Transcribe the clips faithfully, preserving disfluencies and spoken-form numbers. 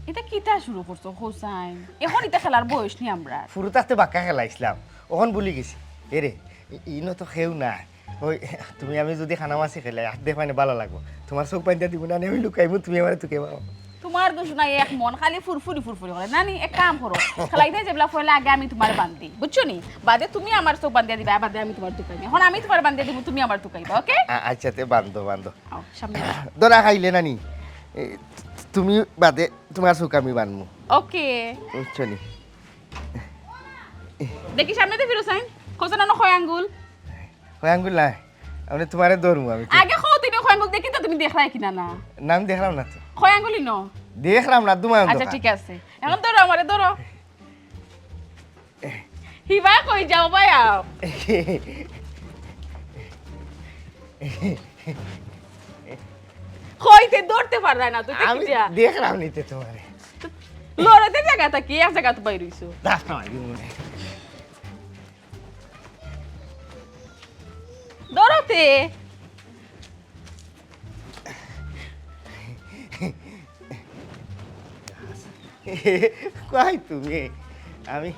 ইতা কিতা শুরু করছো, হোসাইন? অখন ইতা খেলার বয়স নি আমরার। ফুরু থাকতে বাক্কা খেলাইছলাম, অখন ভুলি গেছি। এরে, ই-, ইনো তো কেউ নাই। ওই, তুমি আমি যুদি কানামাছি খেলাই, আত দেখ মানে ভালা লাগবো। তুমার চউখ বান্ধিয়া দিমু না, আমি লুকাইমু, তুমি আমারে তুকাইবায়। তুমার দুষ নাই, এক মন খালি ফুরফুরি ফুরফুরি করে। নানি, এক কাম করো, খেলাইতে যেবলা পয়লা আগে আমি তুমারে বান্ধি, বুঝছো নি? বাদে তুমি আমার চউখ বান্ধিয়া দিবায়, বাদে আমি তুমারে তুকাইমু। অখন আমি তুমারে বান্ধিয়া দিমু, তুমি আমারে তুকাইবায়, ওকে? আ-, আচ্ছা, তে বান্ধো, বান্ধো। আও, সামনে আও। ধরা খাইলে নানি, এ, তুমি বাদে তুমার চউখ আমি বান্ধমু। ওকে। বুঝছো নি? দেখি সামনেদি ফিরো চাইন। কইছো না, না, কয় আঙ্গুল? কয় আঙ্গুল নাই। আমি তুমারে ধরমু আমি। আগে কও তুমি কয় আঙ্গুল, দেখি তো তুমি দেখরায় কিনা না। না, আমি দেখরাম না তো। কয় আঙ্গুলই ন? দেখরাম না, দুমায় আচ্ছা, অন্ধকার। ঠিক আছে। অখন ধরো আমারে, ধরো। হিবা কই যাও ভাই, আও। কইতে ধরতে পাররায় না তো, আমি দেখি যা। দেখরাম নিতে তুমারে। লড়াতে জাগা থাকি, এক জাগাত বাইর অইছো। দাস না, এই মনে। ধরতে। কই তুমি? আমি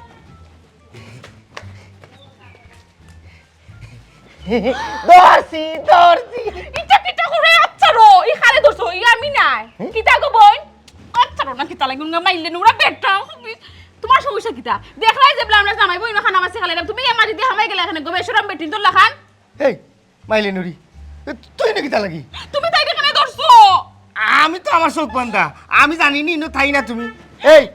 ধরছি, ধরছি। ইটা কিতা করে আচ্ছা রো? ই খালে ধরছো, ই আমি নাই। হুম? কিতা গো বইন? আচ্ছা রো না কিতা লাগি? উনগা মাইলে নুরা বেটা। তুমার সমস্যা কিতা? দেখরায় যেবলা আমরা জামাই বইন খানা মাছি খালাইলাম, তুমি এ মারি দিয়া হামাই গেলা কেনে গো বেশরম বেটিন্তর লাখান। এই, মাইলে নুরি, এ, তুই ইনো কিতা লাগি? তুমি তাইরে কেনে ধরছো? আমি তো আমার চউখ বান্ধা, আমি জানি নি ইনো থাই না তুমি। এই,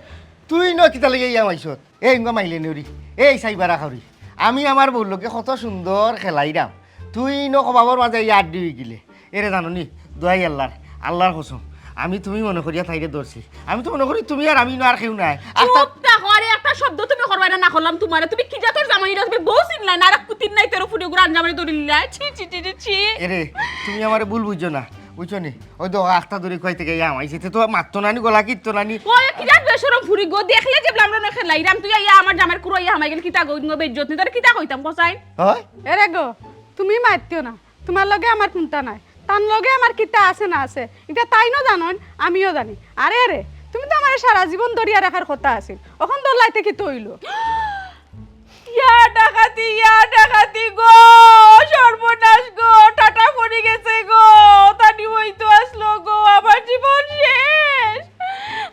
তুই ইনো কিতা লাগি ইয়া মাইছত? এই, ইনগা মাইলে নুরি, এই, সাইবারা খাউরি, আমি আমার বউর লগে কত সুন্দর খেলাইরাম, তুই ইনো কবাবর মাঝে ইয়া আড্ডি অইগেলে। এরে জানো নি, দোয়াই আল্লার, আল্লার কসম, আমি তুমি মনো করিয়া তাইরে ধরছি। আমি তো মনো করি তুমি আর আমি ইনো আর কেউ নাই। আর তা- চুপ থাকো, আরে একটা শব্দ তুমি করবায় না, না করলাম তুমারে। তুমি কি জাতর জামাই ইটা? তুমি বউ চিনলায় না, আর কুতির নাই তেরো ফুটি গুড়া আঞ্জামারি ধরিলায়। ছি, ছি, ছি, ছি, ছি। এরে, তুমি আমারে ভুল বুঝছো না, বুঝছো নি? ওই তো আখতা ধরি কইতে গিয়া আমাইছে, তে তো মাততো না নি, গলা কিত্তো না নি। ওই কি জাত বেশরম ফুরি গো, দেখলে যেবলা আমরা না খেলাইরাম, তুই আইয়া আমার জামাইর কুড়াইয়া হামাই গেলে কিতা গো, ইনো বেইজ্জত নি, তোরে কিতা কইতাম, কসাই? হয়? এরে গো, তুমি মাতিও না। তুমার লগে আমার কুন্তা নাই, তান লগে আমার কিতা আছে না আছে, ইটা তাইনও জানইন, আমিও জানি। আরে রে, তুমি তো আমারে সারা জীবন ধরিয়া রাখার কথা আছিল, অখন ধরলাইতে কিতা অইলো? ইয়া ডাকাতি, ইয়া ডাকাতি গো, সর্বনাশ গো, টাটা পড়ি গেছে গো, তানি অইতো আসলো গো, আমার জীবন শেষ।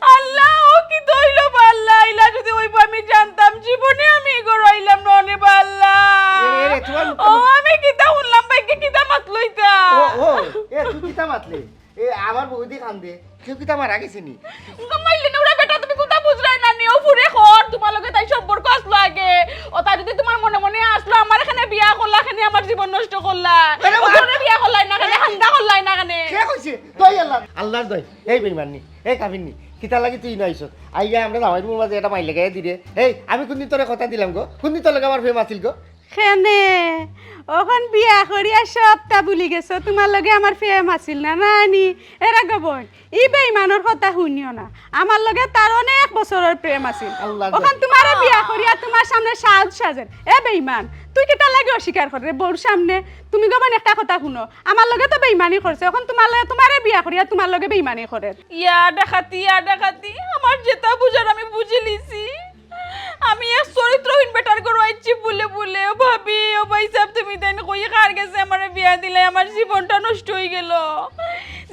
আল্লাহ, ও কিতা অইলো বা আল্লাহ, ইলা যুদি অইবো আমি জানতাম, জীবনে আমি ই ঘরো আইলাম না নে বা আল্লাহ। এ, এ, এ, তুমার মুখে ও, মুখ- আমি কিতা হুনলাম, ভাইকে কিতা মাতলো ইতা? ও, ও, এ, তুই কিতা মাতলে? এ, আমার বউদি কান্দে, কেউ কিতা মারা গেছে নি? উনকা মাইলে নুরা বেটা, তুমি কুন্তা বুঝরায় না নি? ও ফুরে কর, তুমার লগে তাইর সম্পর্ক আসলো আগে। ও তাই যুদি তুমার মনে মনে আসলো, আমার এখানে বিয়া করলা, এখানে আমার জীবন নষ্ট করলা। আরে ও মা- ফুরে বিয়া করলায় না কেনে, হান্দা করলায় না কেনে। কে কইছে? দোয়াই আল্লার, আল্লার দোয়াই। এই বেইমাননি, এই কাফিরনি, কিতার লাগি তুই ইনো আইছস? আইয়া আমরা জামাই বউর মাঝে একটা মাইল লাগাইয়া দিরে। এই, আমি কুনদিন তোরে কথা দিলাম গো? কুনদিন তোর লগে আমার প্রেম আছিল গো? কেনে? অখন বিয়া করিয়া সবতা ভুলি গেছো, তুমার লগে আমার প্রেম আছিল না, না নি? এরে গো বইন, ই বেইমানর কথা হুনিও না। আমার লগে তার অনেক বছরর প্রেম আছিল। আল্লাহ অখন গো। তুমারে বিয়া করিয়া তুমার সামনে সাজ সাজের। এ বেইমান, তুই কিতার লাগি অস্বীকার কররে বউর সামনে? তুমি গো বইন একটা কথা হুনো, আমার লগে তো বেইমানি করছে, অখন তুমার লগে, তুমারে বিয়া করিয়া তুমার লগে বেইমানি করের। ইয়া ডাকাতি, ইয়া ডাকাতি, আমার যেতা বুঝার আমি বুঝিলিছি। আমি এক চরিত্রহীন বেটার ঘরো আইছি ভুলে ভুলে। ও ভাবি, ও ভাইসাব, তুমি তাইন কই কার গেছে আমারে বিয়া দিলায়, আমার জীবনটা নষ্ট অইগেলো।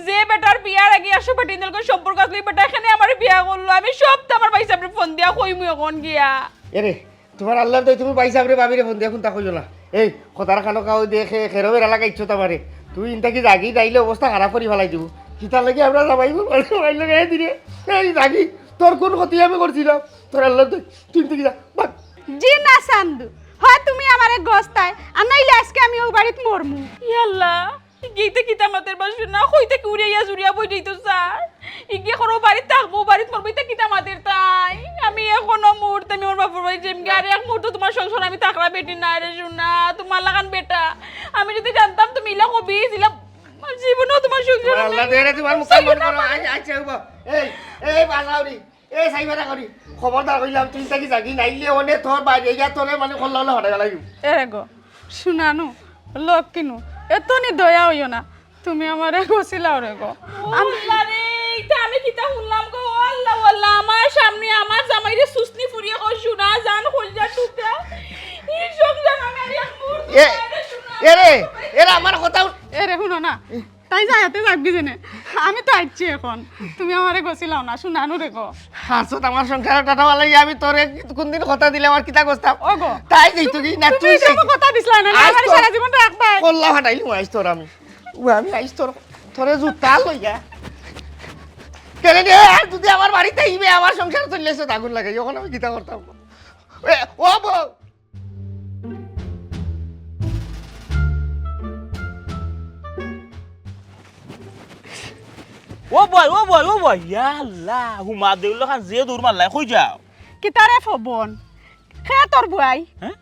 যে বেটার বিয়ার আগে একশো বেটিন্তর লগে সম্পর্ক আছিল, ই বেটা এখানে আমারে বিয়া করলো। আমি সবতা আমার ভাইসাবরে ফোন দিয়া কইমু অখন গিয়া। এরে, তুমার আল্লার দোয়াই, তুমি ভাইসাবরে ভাবিরে ফোন দিয়া কুন্তা কইও না। এই, কথার কানো কাও দেখে, খেরো বেড়া লাগাইছো তামারে। তুই ইনতা কি যাগি, নাইলে অবস্থা খারাপ করি ফালাই দিমু। কিতার লাগি আমরা জামাই বউ মাইল লাগাইয়া দিরে। এই যাগি, তোর কুন ক্ষতি আমি করছিলাম? তোর আল্লার দোয়াই, তুই ইনতা কি যা, ভাগ। জি না চান্দু, হয় তুমি আমারে গছতায়, আর নাইলে আইজকে আমি অউ বাড়িত মরমু। ইয়াল্লা, ইগিয়ে ইতা কিতা মাতের বা হুনা, কই থাকি উড়িয়া আইয়া জুড়িয়া বই যাইতো স্যার। ইগিয়ে কর অউ বাড়িত থাকবো, অউ বাড়িত মরবো, ইতা কিতা মাতের তাই? আমি অখনো মুহূর্তে আমি আমার বাপর বাড়ি যাইমু গি, আর এক মুহূর্ত তুমার সংসার আমি থাকরাম বেটি নায় রে হুনা, তুমার লাখান বেটা। আমি যুদি জানতাম তুমি ইলা কবি, ইলা জীবনেও তুমার সংসার তুমার আমি আল্লাহ দে রে, তুমার মুখ বন্ধ করো। আচ্ছা, আচ্ছা, উবা। এই, এই, বাজাউরি। এ, সাইবারা করি, খবরদার কইলাম, তুই ইনতা কি যাগি, নাইলে অনে তোর বাইরে গিয়া তোরে মানে খোল্লা খোল্লা ফাটাই ফালাই দিমু। এরে গো, হুনানু, লক্ষ্মীনু, এত নি দয়া অইও না, তুমি আমারে গছিলাও রে গো। ও আল্লাহ রে, ইতা আমি কিতা হুনলাম গো, ও আল্লাহ, ও আল্লাহ। আমার সামনে আমার জামাইরে সুসনি ফুরিয়ে কর, সোনা জান, কলিজার টুকরা। এই সব জানা না রে, এক মুহূর্ত এ, না রে, সোনা। এরে, এরে আমার কথা হুন- এরে হুনো না, তাই যাইতে যাবি যেনে। আমি তো আইছি এখন, তুমি আমারে গছিলাও না, সোনা নু রে গো। হাছত আমার সংসার টাটা বালাই, আমি তোরে কোনদিন কথা দিলে আমার কিতা করতাম? ও গো। তাই যাই তো কি না, তুমি তুই যাই। তো কথা দিছলা না, আজ আমার তো- সারা জীবন রাখবাই। কল্লা ফাটাইলি আইস তোর আমি। ও আমি আইস তোর, তোরে জুতা লইয়া। কেন রে, আর যদি আমার বাড়িতে আইবে, আমার সংসার চললে সে আগুন লাগাই, এখন আমি কিতা করতাম? এ, ও বউ। ও বয়, ও বয়, ও বয়, ইয়া আল্লাহ, হুমা দেউল্লা খান যে দৌড় মারলাই, কই যাও? কিতারে ফবন? খে তোর বুয়াই? হ্যাঁ?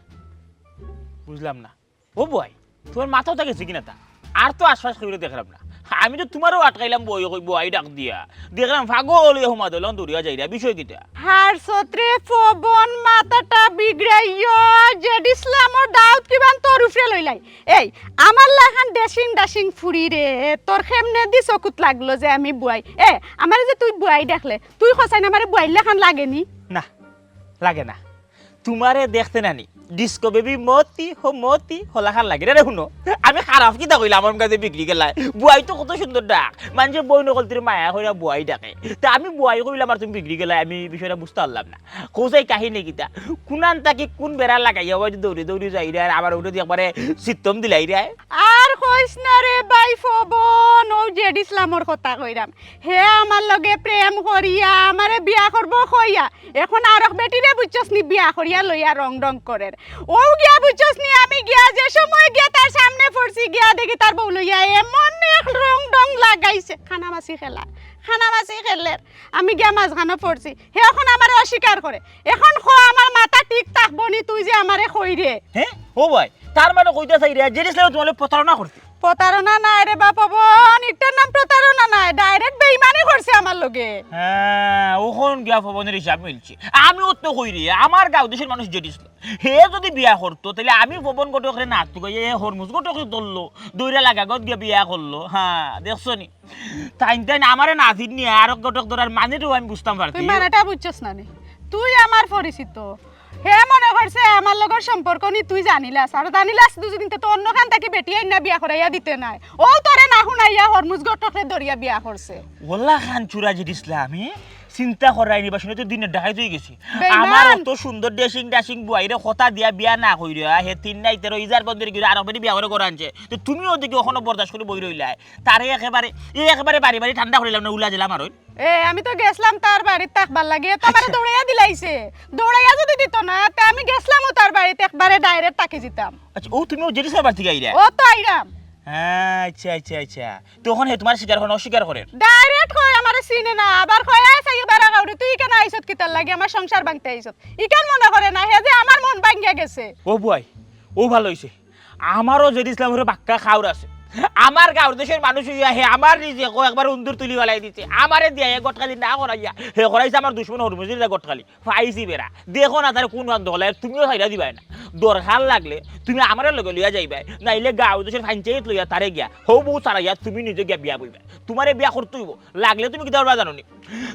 বুঝলাম না। ও বয়, তোমার মাথাও থাকে কি না তা? আর তো আশপাশ কেউরে দেখলাম না। আমি তো তোমারও আটকাইলাম বয়, কই বয় ডাক দিয়া। দেখলাম পাগল হইয়া হুমা দেউল্লা দৌড়িয়া যাইরা, বিষয় কিতা? হার সত্রে ফবন মাথাটা বিগড়াইয়া, জেড ইসলামর দাউদ কিবান তোর উপরে লইলাই। এই, আমার লাখান ড্যাশিং ড্যাশিং ফুরি রে, তোর কেমনে দি চকুত লাগলো যে আমি বুয়াই? এ, আমারে যে তুই বুয়াই ডাকলে, তুই কছাইন আমারে বুয়াইর লাখান লাগেনি? না, লাগে না। তোমারে দেখতে নানি ডিস্কো বেবি মতি হো মতি হলাখান লাগে রে। হুনো, আমি খারাপ কিতা কইলাম? আমার কাছে বিগড়ি গেলায়। বুয়াই তো কত সুন্দর ডাক, মানষে বইন অকলতিরে মায়া কইরা বুয়াই ডাকে। তা আমি বুয়াই কইলাম আর তুমি বিগড়ি গেলায়, আমি বিষয়টা বুঝতে পারলাম না। কও চাই কাহিনী কিতা? কুনান থাকি কুন বেড়া লাগাইয়া ওই যে দৌড়ি দৌড়ি যাইরায়, আর আমার উপরে দি একবারে সিত্তম দিলাইরায়। আর কইস না রে ভাই ফবন, ও জেড ইসলামর কথা কইরাম। হে আমার লগে প্রেম করিয়া আমারে বিয়া করবো কইয়া, এখন আরক বেটিরে বুঝছস নি বিয়া করিয়া লইয়া রং রং করের। ও গিয়া বুঝছস নি, আমি গিয়া যে সময় গিয়া তার সামনে পড়ছি, গিয়া দেখি তার বউ লইয়া এমন এক রং ঢং লাগাইছে, খানামাছি খেলা, খানামাছি খেলের। আমি গিয়া মাঝখানো পড়ছি, হে এখন আমারে অস্বীকার করে। এখন ক আমার মাথা ঠিক থাকবো নি, তুই যে আমারে কইরে। হ্যাঁ, ও ভাই, তার মানে কইতা চাইরায় জেড ইসলামে তোমার লগে প্রতারণা করছে? প্রতারণা নায় রে বাপ, ফবন, ইটার নাম প্রতারণা নায়, ডাইরেক্ট বেইমানি করছে আমার লগে। হ্যাঁ, ওখন গিয়া ফবনের হিসাব মিলছে। আমিও তো কইরে, আমার গাঁও দেশের মানুষ জেড ইসলাম, হে যদি বিয়া করতো, তাইলে আমি ফবন ঘটকরে না তুকাইয়া হে হরমুজ ঘটকরে ধরলো, দৌড়া লাগা গত গিয়া বিয়া করলো। হ্যাঁ, দেখছো নি? তাইন তাইন আমারে নাজির নিয়া আরক ঘটক ধরার মানেটাও আমি বুঝতাম পারছি। তুই মানেটা বুঝছস না নি? তুই আমার পরিচিত। হে মনে করছে আমার লগর সম্পর্ক নি তুই জানিলাস, আর জানিলাস দুদিন তো অন্য খান থাকি বেটি আইনা বিয়া করাইয়া দিতে নায়। ও তোরে না হুনাইয়া হরমুজ ঘটকরে ধরিয়া বিয়া করছে। ওলা খান চুরা জেড ইসলাম, হে? চিন্তা করাইনি বা শুনে তো দিনের ডাকাইত হয়ে গেছি। বেইমান। আমার অত সুন্দর ড্যাশিং ড্যাশিং বুয়াইরে কথা দিয়া বিয়া না কইরা, হে তিন নাই তেরো ইজার বন্ধের গিয়ে আরো বেটি বিয়া করে করে আনছে। তো তুমিও দেখি ওখানে বরদাস্ত করে বই রইলায়। তারে একেবারে, এ একেবারে বাড়ি বাড়ি ঠান্ডা করিলাম না, উলা জেলা মারইন। এ, আমি তো গেছলাম তার বাড়িত থাকবার লাগি, তো আমারে দৌড়াইয়া দিলাইছে। দৌড়াইয়া যদি দিত না, তে আমি গেছলামও তার বাড়িত, একবারে ডাইরেক্ট থাকি যিতাম। আচ্ছা, ও তুমি ও জেড ইসলাম বাড়ি থাকি আইরা? ও তো আইরাম। হ্যাঁ, আচ্ছা, আচ্ছা, আচ্ছা। তখন হে তোমার স্বীকার করে না, অস্বীকার করে? ডাইরেক্ট কয় আমারে চিনে না, আবার কয়, "এই সাইয়্যিদ আরা গাউরি, তুই কেনে আইছত কিতার লাগি? আমার সংসার ভাঙতে আইছত।" ইখান মনে করে না, হে যে আমার মন ভাঙিয়া গেছে। ও বুয়াই, ও ভালা অইছে। আমারও জেড ইসলামর বাক্কা খাউর আছে। আমার গাঁওর দেশের মানুষ অইয়া হে আমার রিজিকো একবার উন্দুর তুলি ফালাই দিছে। আমারে দিয়া হে গটকালি না করাইয়া, হে করাইছে আমার দুশমন হরমুজির গটকালি। পাইছি বেড়া। দেখো না তারে কুন বান্ধ হলায়, তুমিও ছাইড়া দিবায় না। দরকার লাগলে তুমি আমারে লগে লইয়া যাইবায়, নাইলে গাঁওর দেশের পঞ্চায়েত লইয়া তারে গিয়া হউ বউ ছাড়াইয়া তুমি নিজে গিয়া বিয়া বইবায়। তোমারে বিয়া করতে অইবো। লাগলে তুমি কিতা করবা জানো নি?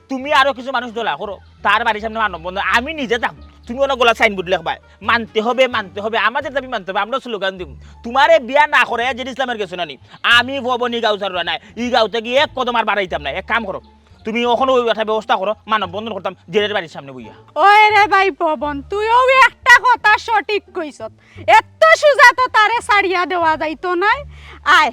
তুমি আরো কিছু মানুষ দলা করো, তার বাড়ির সামনে মানব বন্ধন, আমি নিজে থাকবো। তুমি অনো গলাত সাইনবোর্ড লেখবায়, "মানতে হবে, মানতে হবে, আমাদের দাবি মানতে হবে", আমরা স্লোগান দিমু। তোমারে বিয়া না করাইয়া জেড ইসলামর গেছো না নি? আমি ফবন ই গাঁও ছাড়রা নায়, ই গাঁও থাকি এক কদম আর বাড়াইতাম না। এক কাম করো, তুমি অখনো ওই একটা ব্যবস্থা করো, মানব বন্ধন করতাম জেডের বাড়ির সামনে বইয়া। ওই রে ভাই ফবন, তুইও একটা কথা সঠিক কইছত। এত সুজা তো তারে ছাড়িয়া দেওয়া যাইতো নায়। আয়,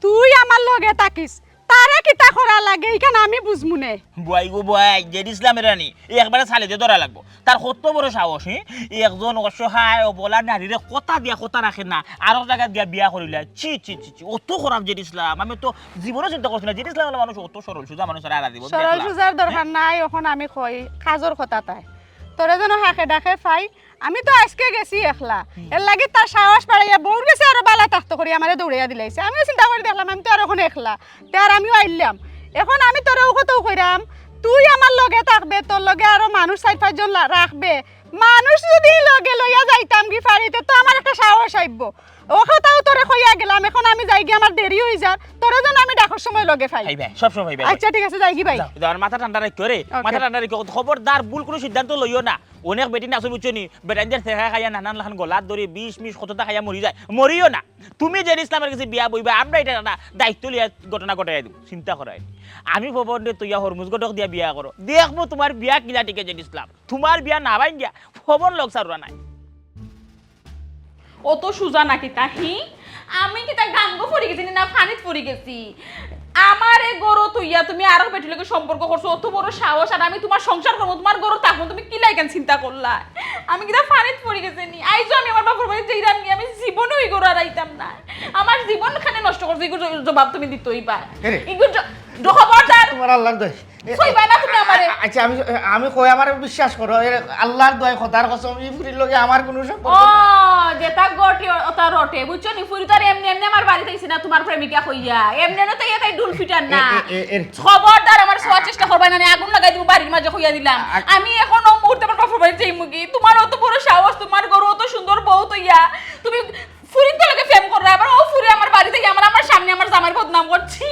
তুই আমার লগে থাকিস, তারে কিতা করা লাগে, ইখান আমি বুঝমু নে। বুয়াই গো বুয়াই, জেড ইসলামরে নি একবারে ছালে দিয়া ধরা লাগবো। তার কত বড় সাহস, হে? একজন অসহায় অবলা নারীরে কথা দিয়া কথা রাখে না, আরক জাগাত গিয়া বিয়া করিলা। ছি, ছি, ছি, ছি, অত খারাপ জেড ইসলাম। আমি তো জীবনও চিন্তা করছি না, জেড ইসলাম অলা মানুষ অত সরল সুজা মানুষ আর আরা জীবন সরল দেখলাম। সুজার দরকার নাই, অখন আমি কই, কাজর কথা তাই। তোরে যেন হাকে ডাকে পাই, আমি তো আইজকে গেছি একলা। এর লাগি তার সাহস বাড়াইয়া বউর গেছে আরো বালা থাকতো করি আমারে দৌড়াইয়া দিলাইছে। আমিও চিন্তা করি দেখলাম, আমি তো আর অখন একলা। তে আর আমিও আইলাম। অখন আমি তোরে ও কথাও কইরাম, তুই আমার লগে থাকবে, তোর লগে আরো মানুষ চাইর পাঁচজন লা-, রাখবে। মানুষ যদি লগে লইয়া যাইতাম কি পারি, তে তো আমার একটা সাহস আইবো। ও কথাও তোরে কইয়া গেলাম, এখন আমি যাইগি, আমার দেরি অই যার, তোরে যেন আমি ডাকর সময় লগে পাই। পাইবায়, সব সময় পাইবায়। আচ্ছা, ঠিক আছে, যাইগি ভাই। যাও, যাও, আর মাথা ঠান্ডা রাখিও রে, OK। মাথা ঠান্ডা রাখিও। খবরদার, ভুল কুনু সিদ্ধান্ত লইও না। অনেক বেটিন আছে বুঝছো নি, বেটাইনদের ঠেকা খাইয়া নানান লাখান গলাত ধরি, বিষ মিষ কততা খাইয়া মরি যায়, মরিও না। তুমি জেড ইসলামর গেছে বিয়া বইবায়, আমরা ইটা একটা দায়িত্ব লইয়া ঘটনা ঘটাইয়া দিমু, চিন্তা করায়। আমি পবনরে থইয়া হরমুজ ঘটক দিয়া বিয়া করো, দেখমু তুমার বিয়া কিলা টিকে জেড ইসলাম। তুমার বিয়া না ভাঙ্গিয়া পবন লগ ছাড়রা নায়। অত সুজা না কিতা, হি? আমি কিতা গাঙ্গো পড়ি গেছি নি, না পানিত পড়ি গেছি? আমারে ঘরো থইয়া তুমি আরক বেটির লগে সম্পর্ক করছো, অত বড় সাহস, আর আমি তুমার সংসার করমু, তুমার ঘরো থাকমু, তুমি কিলা ইখান চিন্তা করলায়? আমি কিতা পানিত পড়ি গেছি নি? আইজও আমি আমার বাপর বাড়িত যাইরাম নি, আমি জীবনেও ই ঘরো আর আইতাম না। আমার জীবন খানে নষ্ট করছো, ইগুর জ-, জবাব তুমি দিতে অইবা। এরে। ইগুর জ-, জ-, খবরদার। তুমার আল্লার দোহাই। এ, কইবা না তুমি আমারে? আ-, আচ্ছা, আমি, আমি কই, আমারে বিশ্বাস করো, এ, আল্লার দোহাই, খোদার কসম, ই ফুরির লগে আমার কুনু সম্পর্ক ও, নাই। যেটা ঘটে, ওটা রটে, বুঝছো নি? ফুরি তো আর এমনে এমনে আমার বাড়িত আইছে না, তুমার প্রেমিকা কইয়া। এমনে এমনে তো ইয়া তাই ঢুল ফিটার না। এ, এ, এ, এ। খবরদার, আমার ছোঁয়ার চেষ্টা করবায় না, আমি আগুন লাগাই দিমু বাড়ির মাঝে কইয়া দিলাম। আ-, আমি এখন অউ মুহূর্তে আমার বাপর বাড়িত যাইমুগি। তুমার অত বড় সাহস, তুমার ঘরো অত সুন্দর বউ থইয়া, তুমি ফুরিন্তর লগে প্রেম কররায়, আবার অউ ফুরি আমার বাড়িত আইয়া আমার, আমার সামনে আমার জামাইর বদনাম করছি।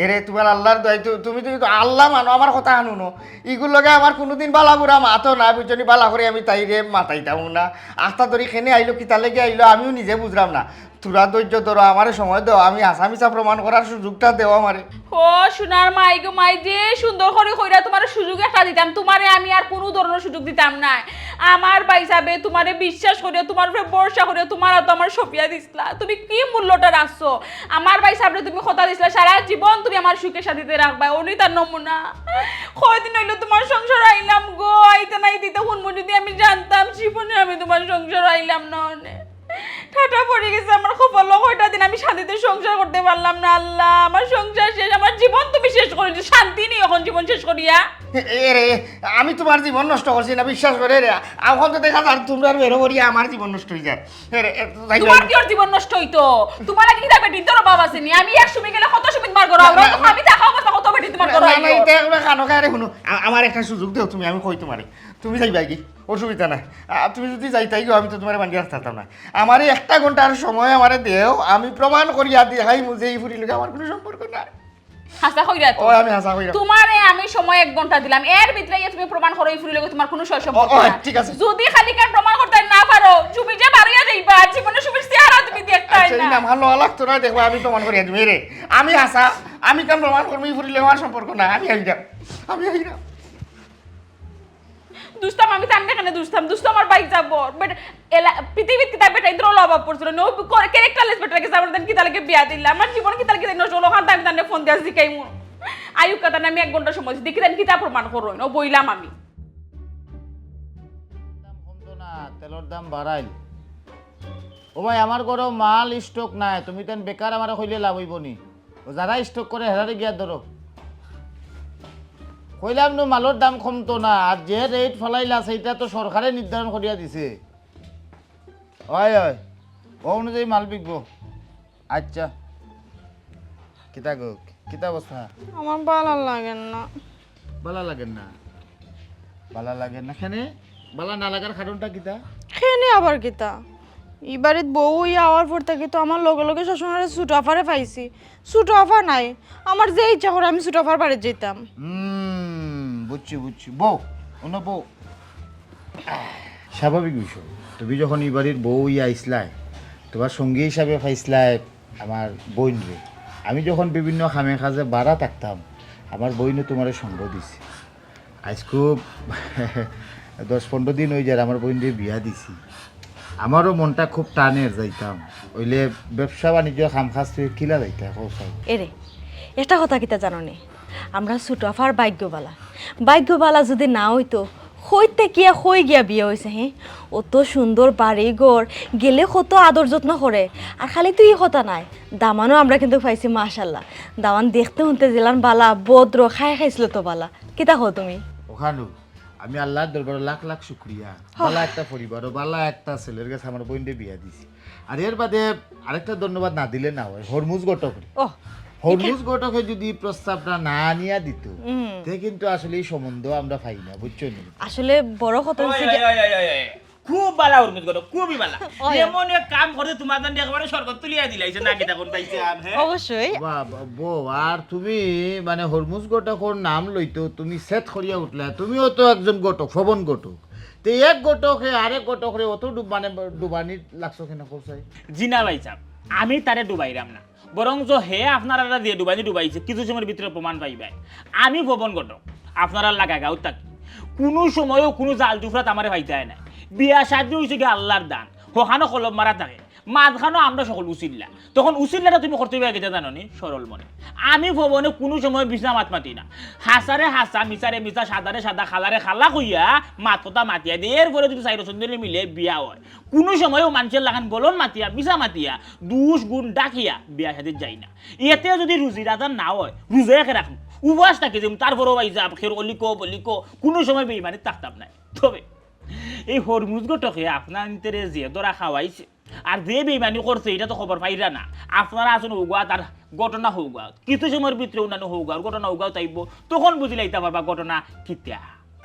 এরে, তুমার আল্লার দোহাই, তু-, তুমি, তুমি তো আল্লা মানো, আমার কথা হুনো। ইগুর লগে আমার কুনুদিন বালা বুরা মাতো না, বুঝছো নি? বালা করি আমি তাইরে মাতাইতাম না। আস্তা ধরি কেনে আইলো, কিতার লাগি আইলো, আমিও নিজে বুঝরাম না। থুড়া ধৈর্য ধরো, আমারে সময় দেও, আমি হাছা মিছা প্রমাণ করার সুযোগটা দেও আমারে। ও সোনার মাই গো মাই, যে সুন্দর করি কইরা তুমারে সুযোগ একটা দিতাম, তুমারে আমি আর কুনু ধরনর সুযোগ দিতাম নায়। আমার ভাইসাবে তুমারে বিশ্বাস করিয়া, তুমার উপরে ভরসা করিয়া, তুমার আতো আমারে সপিয়া দিছলা। তুমি কি মূল্যটা রাখছো? আমার ভাইসাবরে তুমি কথা দিছলা, সারা জীবন তুমি আমার সুখে শান্তিতে রাখবায়, অনি তার নমুনা। কয়দিন অইলো তুমার সংসার আইলাম গো, আইতে না আইতে হুনমু যদি আমি জানতাম, জীবনে আমি তুমার সংসার আইলাম না অনে। ঠাটা পড়ি গেছে আমার কপালো, কয়টা দিন আমি শান্তিতে সংসার করতে পারলাম না। আল্লা, আমার সংসার শেষ, আমার জীবন তুমি শেষ করি দিছো, শান্তি নি এখন জীবন শেষ করিয়া। এ, এ রে, আমি তুমার জীবন নষ্ট করছি না, বিশ্বাস করো রে। এখন তো দেখা যার তুমরার বেরো করিয়া আমার জীবন নষ্ট অই যার। এ রে, এ, যাই, তুমার যাই। কিওর জীবন নষ্ট অইতো? তুমার লাগি কিতা বেটিন্তর অভাব আছে নি? আমি এক সময় গেলে কত সময় তুমার ঘরো আইবো। না, না, আমি থাকা অবস্থা কত বেটিন তুমার না, ঘরো না, না, আইবো। ইটা একবার কানো কারে হুনো। আ-, আমারে একটা সুযোগ দেও তুমি, আমি কই তুমারে। তুমি যাইবায়গি, অসুবিধা নাই। আ, তুমি যদি যাইতায়গি, আমি তো তুমারে বান্ধিয়া রাখতাম না। আমারে একটা ঘন্টার সময় আমারে দেও, আমি প্রমাণ করিয়া দেখাইমু যে ই ফুরির লগে আমার কুনু সম্পর্ক নাই। হাছা কইরায় তো? অয়, আমি হাছা কইরাম। তুমারে আমি সময় এক ঘন্টা দিলাম, এর ভিতরে ইয়া তুমি প্রমাণ করো ই ফুরির লগে তুমার কুনু সয় সম্পর্ক নাই। অয়, ঠিক আছে। যদি খালি কেন প্রমাণ করতায় না পারো, তুমি যে বারইয়া যাইবায়, জীবনে সুমির চেহারা তুমি দেখতায় না। আচ্ছা, ই নাম হালো আলাক তোরা দেখবা, আমি প্রমাণ করিয়া দিমু। এরে, আমি হাছা, আমি কেন প্রমাণ করমু ই ফুরির লগে আমার সম্পর্ক নাই, আমি আইরাম, আমি আইরাম। দুষতাম আমি তানরে কেনে দুষতাম, দুষ তো আমার ভাইসাবর। বেটা, এলা-, পৃথিবীত কিতা বেটাইন্তর অলা অভাব পড়ছিল নি? অউ করে characterless বেটার গেছে আমার তান কিতা লাগি বিয়া দিলা? আমার জীবন কিতা লাগি নষ্ট অইলো? অখান আমি তানরে ফোন দিয়া জিকাইমু। আইউক্কা তানরে আমি এক ঘন্টা সময় দিছি, দেখি তাইন কিতা প্রমাণ করইন। অউ বইলাম আমি। দাম কমতো না, তেলর দাম বাড়াইল। ও ভাই, আমার ঘরো মাল stock নাই, তুমি তাইন বেকার আমারে কইলে লাভ অইবো নি? ও যারা stock করে, হেরারে গিয়া ধরো। কইলাম নু, মালর দাম কমতো না, আর যে rate ফালাইলা, সেইটা তো সরকারে নির্ধারণ করিয়া দিছে। অয়, অয়, ও অনুযায়ী মাল বিকবো। আচ্ছা, কিতা গো, কিতা অবস্থা? আমার ভালা লাগের না। ভালা লাগের না? ভালা লাগের না কেনে? ভালা না লাগার কারণটা কিতা? কেনে আবার কিতা? ই বাড়িত বউ অইয়া আওয়ার পর থাকি তো আমার লগে লগে সবসময় ছোট আফারে পাইছি। ছোট আফা নাই, আমার যে ইচ্ছা করে আমি ছোট আফার বাড়িত যাইতাম। হুম, বুঝছি, বুঝছি। বউ, অনো বউ। স্বাভাবিক বিষয়। তুমি যখন ই বাড়ির বউ অইয়া আইছলায়, তুমার সঙ্গী হিসাবে পাইছলায় আমার বইনরে। আমি যখন বিভিন্ন কামে কাজে বারা থাকতাম, আমার বইনে তুমারে সঙ্গ দিছে। আইজকু দশ পনরো দিন অই যার আমার বইনরে বিয়া দিছি। আমারও মনটা খুব টানের যাইতাম। অইলে ব্যবসা বাণিজ্য কাম কাজ তুই কিলা যাইতা, কও চাই? এরে, একটা কথা কিতা জানো নি? আমরা ছোট আফার ভাগ্য ভালা। ভাগ্য ভালা যদি না অইতো, কইতে কিয়া কই গিয়া বিয়া অইছে, হে? অত সুন্দর বাড়ি ঘর, গেলে কত আদর যত্ন করে। আর খালি তো ই কথা নায়, দামানও আমরা কিন্তু পাইছি, মাশাআল্লাহ। দামান দেখতে হুনতে যেলান ভালা, ভদ্র, খাই খাইছিল তো ভালা। কিতা কও তুমি? অখানউ, আমি আল্লার দরবারো লাখ লাখ শুকরিয়া। হ। ভালা একটা পরিবারও, ভালা একটা ছেলের গেছে আমার বইনরে বিয়া দিছি। আর এর বাদে আরেকটা ধন্যবাদ না দিলে না অয়, হরমুজ ঘটকরে। ও, হরমুজ ঘটকে যদি প্রস্তাবটা না আনিয়া দিত, হুম। তে কিন্তু আসলে ই সম্বন্ধ আমরা পাই না, বুঝছো নি? আসলে বড় কথা অইছে কি, ওই, ওই, ওই, ওই, ওই। খুব বালা হরমুজ ঘটক, খুবই বালা। এমন এক কাম করছে, তুমার জন্য একেবারে স্বর্গ তুলিয়া দিলাইছে, না কিতা কও ভাইসাব, হ্যাঁ? অবশ্যই। বাহ, বাহ, বউ, আর তুমি মানে হরমুজ ঘটকর নাম লইতেউ তুমি সেট করিয়া উঠলা। তুমিও তো একজন ঘটক, ফবন ঘটক। তে এক ঘটকে আরেক ঘটকরে অত ডুব-, মানে ডুবানি লাগছো কেনে কও চাই? জি না ভাইসাব, আমি তারে ডুবাইরাম না, বরঞ্চ হে আপনারারে যে ডুবানি ডুবাইছে, কিছু সময়র ভিতরে প্রমাণ পাইবায়। আমি ফবন ঘটক, আপনারার লাগা গাঁওত থাকি। কুনু সময়ও কুনু জাল জুফরাত আমারে পাইতায় নায়। বিয়া শাদি অইছে গি আল্লার দান, হখানো কলম মারা থাকে, মাঝখানো আমরা সকল উচিল্লা। তখন উচিল্লাটা তুমি করতে পারো কিতা জানো নি? সরল মনে। আমি ফবনে কুনু সময় মিছা মাত মাতি না। হাছারে হাছা, মিছারে মিছা, সাদারে সাদা, কালারে কালা কইয়া মাত কথা মাতিয়া দেই। এরপরে যদি চাইর সুন্দরী মিলে বিয়া অয়, কুনু সময়ও মানষর লাখান বলন মাতিয়া, মিছা মাতিয়া, দুষ গুণ ডাকিয়া বিয়া শাদিত যাই না। এতে যদি রুজি রাজা না অয়, রুজা একে রাখমু, উপাস থাকি যাইমু, তারপরেও ভাইসাব, খের অলিকো বলিকো, কুনু সময় বেইমানিত থাকতাম নায়। তবে এই হরমুজ ঘটকে আপনার ইন্তরে যে ধরা খাওয়াইছে, আর যে বেইমানি করছে, ইটা তো খবর পাইরা না। আপনারা আছইন হউগাত আর ঘটনা হউগাত, কিছু সময়র ভিতরে অন্যান্য হউগাত, ঘটনা হউগাত আইবো, তখন বুঝিলাইতা পারবা ঘটনা কিতা।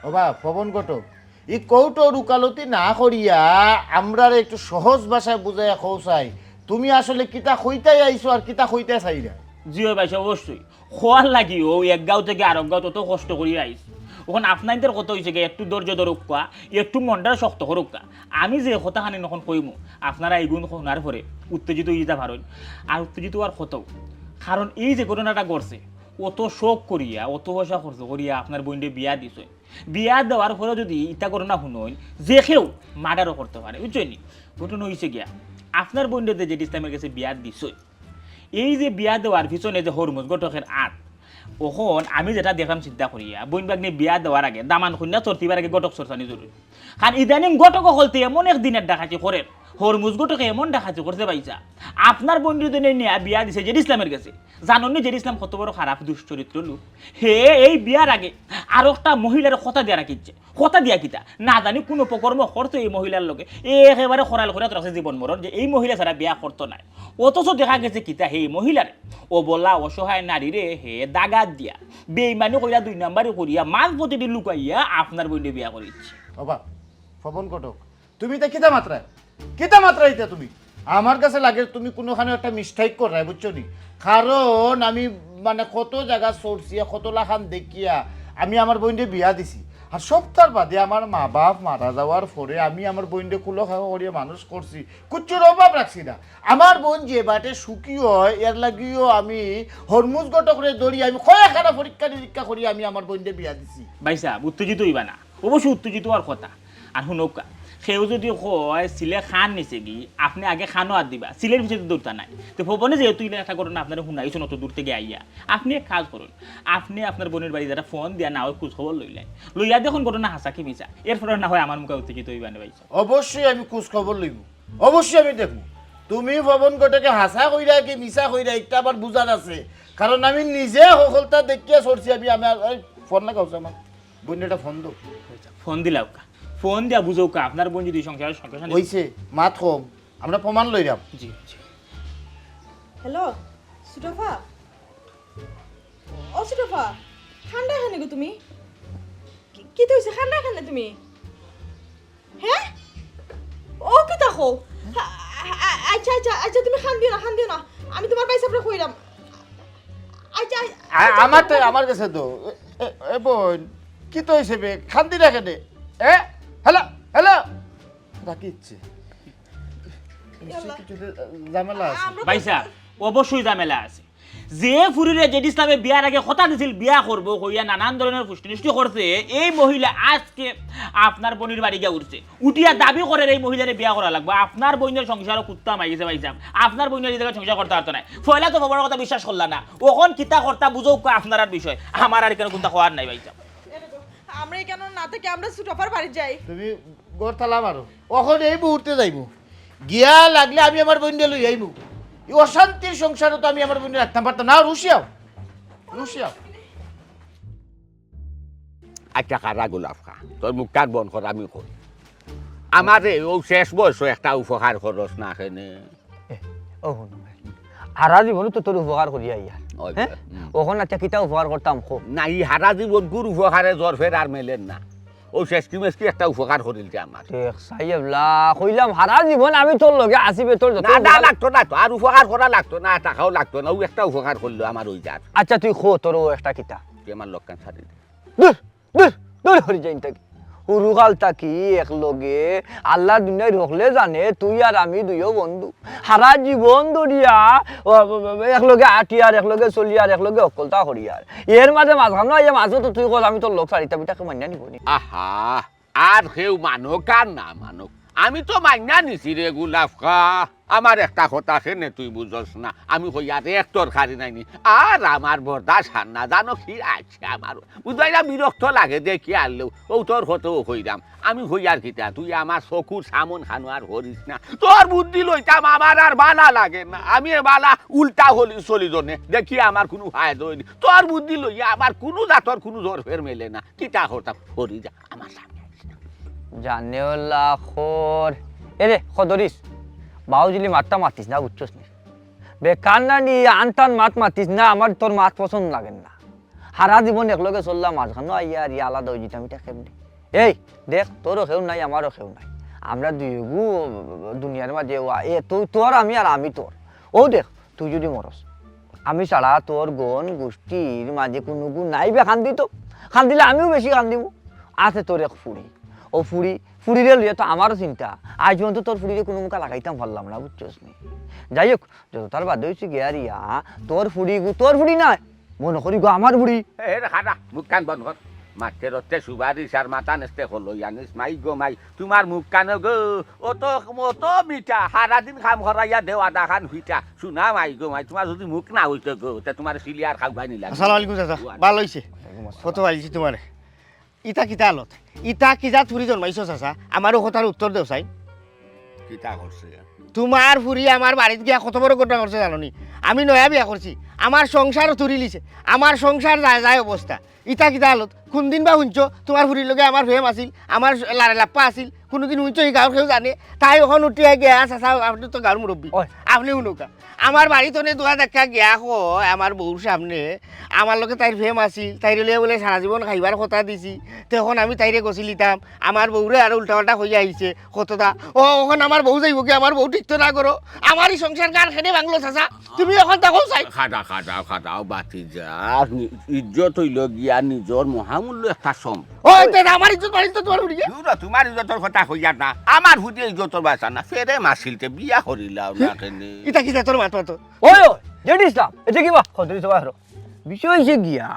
ও বা, ফবন ঘটক, ই কৌটোর উকালতি না করিয়া আমরারে একটু সহজ ভাষায় বুঝাইয়া কও চাই, তুমি আসলে কিতা কইতায় আইছো আর কিতা কইতায় চাইরায়? জি অয় ভাইসাব, অবশ্যই। কওয়ার লাগিউ এক গাঁও থাকি আরক গাঁও অত কষ্ট করিয়া আইছি। অখন আপনাইনতর কথা অইছে গি, একটু ধৈর্য ধরউক্কা, একটু মনটা শক্ত করউক্কা। আমি যে কথাখানি অখন কইমু, আপনারা ইগুন হুনার পরে উত্তেজিত অইযিতা পারইন। আর উত্তেজিত অওয়ার কথাউ, কারণ এই যে ঘটনাটা ঘটছে, অত শখ করিয়া, অত পয়সা খরচ করিয়া আপনার বইনরে বিয়া দিছইন, বিয়া দেওয়ার পরেও যদি ইতা ঘটনা হুনইন, যে কেউ মার্ডারও করতে পারে, বুঝছইন নি? ঘটনা অইছে গিয়া, আপনার বইনরে যে জেড ইসলামর গেছে বিয়া দিছইন, এই যে বিয়া দেওয়ার পিছনে যে হরমুজ ঘটকর আত, অখন আমি যেটা দেখলাম চিন্তা করিয়া, বইন ভাগ্নে বিয়া দেওয়ার আগে, দামান কইন্যা চড়তিবার আগে ঘটক চড়তানি জরুরি। কারণ ইদানিং ঘটক অকলতে এমন এক দিনর ডাকাতি করের, হরমুজ ঘটকে এমন ডাকাতি করছে ভাইসাব, আপনার বইনরে নিয়া বিয়া দিছে জেড ইসলামর গেছে। জানইন নি জেড ইসলাম কত বড় খারাপ দুশ্চরিত্র লোক? হে এই বিয়ার আগে আরকটা মহিলারে কথা দিয়া রাখিছে। কথা দিয়া কিতা? না জানি কুন অপকর্ম করছে এই মহিলার লগে। এ একেবারে খরাল করিয়া রাখছে জীবন মরণ যে এই মহিলা ছাড়া বিয়া করতো নায়। অথচ দেখা গেছে কিতা, হে মহিলারে, অবলা অসহায় নারীরে হে দাগাত দিয়া, বেইমানি করিয়া, দুই নাম্বারি করিয়া, মাঝ পথেদি লুকাইয়া আপনার বইনরে বিয়া করিছে। ও বা, ফবন ঘটক, তুমি ইতা কিতা মাতরায়? কিতা মাতরায় ইতা তুমি? আমার গেছে লাগের তুমি কুনুখানো একটা mistake কররায়, বুঝছো নি? কারণ আমি মানে কত জাগা চড়ছি, কত লাখান দেখিয়া আমি আমার বইনরে বিয়া দিছি। আর সবতার বাদে আমার মা-বাফ মারা যাওয়ার পরে আমি আমার বইনরে কুলো খাওয়া করিয়া মানুষ করছি, কুচ্ছুর অভাব রাখছি না। আমার বইন যে বাটে সুখী অয়, এর লাগিও আমি হরমুজ ঘটকরে ধরি, আমি কয়েকখানা পরীক্ষা নিরীক্ষা করি আমি আমার বইনরে বিয়া দিছি। ভাইসাব, উত্তেজিত অইবা না। অবশ্য উত্তেজিত অওয়ার কথা। আর হুনউক্কা, কেউ যদি কয় সিলে কান নিছে গি, আপনে আগে কানো আত দিবা, সিলের পিছে তো দৌড়তা নায়। তে ফবনে যেহেতু ইলা একটা ঘটনা আপনারে হুনাইছইন অত দূর থাকি আইয়া, আপনে এক কাজ করইন, আপনে আপনার বইনর বাড়ি যাইয়া ফোন দিয়া না অয় খোঁজ খবর লইলাইন, লইয়া দেখইন ঘটনা হাছা কি মিছা, এরপরে না অয় আমার মুখে উত্তেজিত অইবা নে ভাইসাব। অবশ্যই আমি খোঁজ খবর লইমু, অবশ্যই আমি দেখমু তুমি ফবন ঘটকে হাছা কইরায় কি মিছা কইরায়, ইটা আবার বুঝার আছে, কারণ আমি নিজে হকলতা দেখিয়া চড়ছি। আমি আমার, এই ফোন লাগাও আমার বইনরে, একটা ফোন দেও। ফোন দিলাউক্কা, ফোন দিয়া বুঝাউক্কা, আপনার বইন যদি সংসারে সংসার অইছে, মাত কম, আমরা প্রমাণ লইরাম। জি, জি। হ্যালো, সুটফা? ও সুটফা, কান্দায় কেনে গো তুমি? কি, কিতা অইছে, কান্দায় কেনে তুমি? হে? ও কিতা কও? আ-, আ-, আ-, আচ্ছা, আচ্ছা, আচ্ছা, তুমি কান্দিও না, কান্দিও না। আমি তুমার ভাইসাবরে কইরাম। আচ্ছা, আ-, আচ্ছা, আমার তো, আচ্ছা। আমার গেছে তো। এ, এ, এ বইন, কিতা অইছে বে? কান্দিরায় কেনে? এ? Hello, hello. রাখি ইচ্ছে। নিশ্চয়ই আল্লাহ। কিছু তো ঝামেলা আছে। আমরা ভাইসাব, অবশ্যই ঝামেলা আছে। যে ফুরিরে জেড ইসলামে বিয়ার আগে কথা দিছিল বিয়া করবো কইয়া নানান ধরনের ফুষ্টি-নষ্টি করছে, এই মহিলা আজকে আপনার বইনর বাড়ি গিয়া উঠছে। উঠিয়া দাবি করের এই মহিলারে বিয়া করা লাগবো। আপনার বইনর সংসারো কুত্তা হামাই গেছে ভাইসাব। আপনার বইনে ই জাগাত সংসার করতা পারতো নায়। পয়লা তো বাবার কথা বিশ্বাস করলা না। অখন কিতা করতা বুঝাউক্কা আপনারার বিষয়। আমার আর কেনে কুন্তা কওয়ার নাই ভাইসাব। আমরা এখানে না থাকি, আমরা সুটফার বাড়ি যাই। তুমি ঘর তালা মারো। অখন এই মুহূর্তে যাইমু। গিয়া লাগলে আমি আমার বইনরে লই আইমু। ই অশান্তির সংসারো তো আমি আমার বইনরে রাখতাম পারতাম না। রুশিয়াও। রুশিয়াও। আচ্ছা, খারা গোলাপ খা। তোর মুখটা বন্ধ কর, আমি কই। আমারে অউ শেষ বয়সো একটা উপকার করস না কেনে? এ, ও হুনো, হারা জীবনও তো তোর উপকার করিয়া আইয়ার। ওই, হ্যাঁ? হুম। অখন আচ্ছা কিতা উপকার করতাম কো? না, ই হারা জীবন গুর উপকারে জ্বর ফের আর মেলের না। অউ শেষকি মেষকি একটা উপকার করিল যে আমার। দেখ সাই এবলা, কইলাম হারা জীবন আমি তোর লগে আছি বে, তোর যত না, না, উপকার লাগতো না তো, আর উপকার করা লাগতো না, টাকাও লাগতো না, অউ একটা উপকার করলো আমার অউ যার। আচ্ছা তুই কো, তোর অউ একটা কিতা? তুই আমার লগে ছাড়ি দে। দূর, দূর, দূর হরি যাইন থাকি। হুরুকাল থাকি একলগে, আল্লাহর দুনিয়ার হকলে জানে, তুই আর আমি দুইও বন্ধু। হারা জীবন ধরিয়া, ও, ও, ও, একলগে আটিয়ার, একলগে চলিয়ার, একলগে হকলতা করিয়ার। এর মাঝে মাঝখানো আইয়া মাঝে তো তুই কস, আমি তোর লগ ছাড়িতাম, ইটা কেউ মানিয়া নিবো নি? আহা, আর কেউ মানউক আর না মানউক, আমি তো মানিয়া নিছি রে গুলাফখা। আমার একটা কথা কেনে তুই বুঝস না, আমি কইয়ার এক তরকারি নাইনি, আর আমার বরদাস্ত আর না, জানো কি আছে আমার, বুঝাইলা বিরক্ত লাগে দেখি আরলেও, অউ তোর কতও কইরাম, আমি কইয়ার কিতা, তুই আমার চকুর সামন খানো আর করিস না, তোর বুদ্ধি লইতাম আমার আর বালা লাগে না, আমি এ বালা উল্টা হলি চলি জনে, দেখি আমার কুনু ফায়দা অয়নি, তোর বুদ্ধি লইয়া আমার কুনু জাতর কুনু জোর ফের মেলে না, কিতা করতাম, করি যা। আমার সামনে আইস না। জানেওলা খর। এরে, খদরিস। বাউজিলি মাতটা মাতিস না, বুঝছস নি? বেকার না নি, আনতান মাত মাতিস না, আমার তোর মাত পছন্দ লাগে না। হারা জীবন একলগে চললাম, মাঝখানো আইয়া আর ইয়া আলাদা অই যিতাম, ইটা কেমনে? এই, দেখ, তোরও কেউ নাই, আমারও কেউ নাই। আমরা দুইগু দুনিয়ার মাঝে ওয়া, এ, তুই তোর, আমি আর আমি তোর। অউ দেখ, তুই যুদি মরস, আমি ছাড়া তোর গন গুষ্টির মাঝে কুনুগু নাই বে কান্দিতো। কান্দিলে আমিও বেশি কান্দিমু। আছে তোর এক ফুড়ি। অউ ফুড়ি, ফুড়িরে লইয়া তো আমারও চিন্তা। আইজ পর্যন্ত তোর ফুড়িরে কুনুমুকা লাগাইতাম পারলাম না, বুঝছস নি? যাই হউক, যত তার বাদে অইছে গিয়া রিয়া, তোর ফুড়িগু, তোর ফুড়ি নায়, মনো করি গো আমার ফুড়ি। এ রে খারা, মুখ কান বন্ধ কর। মাতে রতে সুপারিশ আর মাথা নেস্তে হলো, জানিস, মাই গো মাই, তুমার মুখ কানো গো, অত, অত মিঠা, হারাদিন কাম করাইয়া দেও আধা খান হুইটা। শুনা মাই গো মাই, তুমার যুদি মুখ না অইতো গো, তে তুমার সিলিয়ার খাও ভাই নিলা। আসসালামু আলাইকুম চাচা, ভালা অইছে? কত ভালা অইছে তুমারে? ইতা কিতা আলত? ইতা কি জাত ফুরি জন্মাইছো চাচা? আমারও কথার উত্তর দেও চাই। কিতা করছে? তুমার ফুরি আমার বাড়িত গিয়া কত বড় ঘটনা করছে জানো নি? আমি নয়া বিয়া করছি, আমার সংসারও তুরিলিছে, আমার সংসার যায় যায় অবস্থা। ইতা কিতা আলত? কুনদিন বা হুনছো তুমার ফুরির লগে আমার প্রেম আছিল, আমার লারে লাপ্পা আছিল? কুনুদিন হুনছো ই গাউর কেউ জানে? তাই অখন উঠিয়া গিয়া, চাচা, আপনে তো গাউর মুরব্বি, ওই। আপনে হুনউক্কা। আমার বাড়িত অনে দুয়া দেখা গিয়া কয় আমার বউর সামনে, আমার লগে তাইর প্রেম আছিল, তাইরে লইয়া বুলে সারা জীবন খাইবার কথা দিছি, তে অখন আমি তাইরে গছিলিতাম, আমার বউরে আরো উল্টা পাল্টা কইয়া আইছে, কততা। ও, অখন আমার বউ যাইবোগি, আমার বউ ঠিক তো না করো, আমার ই সংসার গান কেনে ভাঙলো চাচা? তুমি অখন থাকো চাই। খাড়া, খাড়া, খাড়াও, বাতিজা। নি-, ইজ্জত অইলো গিয়া নিজর মহামূল্য একটা সম্পদ। ওই, তে আমার ইজ্জত বাড়িত তো তুমার ফুরিয়ে। দূর হ, তুমার ইজ্জতর কথা কইয়ার না। আমার ফুরিয়ে ইজ্জতর বাঁচা না। ফেরে মাসিল তে বিয়া করিলাও না কেনে? ইতা কিতা তোর মাত মাতো? ওই, ওই, জেড ইসলাম, এটা কি বা? খদরি সবাই হলো। বিষয় অইছে গিয়া,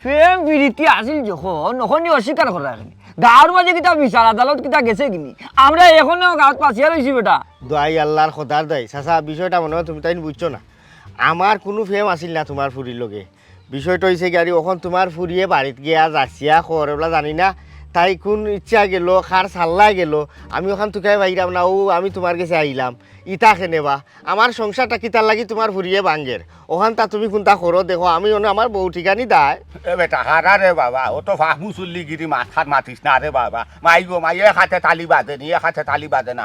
প্রেম পিরিতি আছিল যখন, অখনই অস্বীকার করা কেনে? গাউর মাঝে কিতা বিচার আদালত কিতা গেছে কিনি? আমরা অখনো গাউত পাচিয়া রইছি বেটা। দোয়াই আল্লার খোদার দোয়াই। চাচা, বিষয়টা মনো অয় তুমি তাইন বুঝছো না। আমার কুনু প্রেম আছিল না তুমার ফুরির লগে। বিষয়টা অইছে গিয়া, অখন তুমার ফুরিয়ে বাড়িত গিয়া যাচিয়া কর, এবলা জানি না। তাই কুন ইচ্ছা গেলো, কার সাল্লায় গেলো, আমি অখান তুকাই পাইরাম না, অউ আমি তুমার গেছে আইলাম। ইতা কেনে বা? আমার সংসারটা কিতার লাগি তুমার ফুরিয়ে ভাঙ্গের? অখানতা তুমি কুনতা করো দেখো, আমি অনো আমার বউ ঠিকানি দায়। এ বেটা, হারা রে বাবা, অত ফাহমু চুল্লি গিরি মাত-, মাত মাতিস না রে বাবা। মাই গো মাই, এক আতে তালি বাজে নি, এক আতে তালি বাজে না,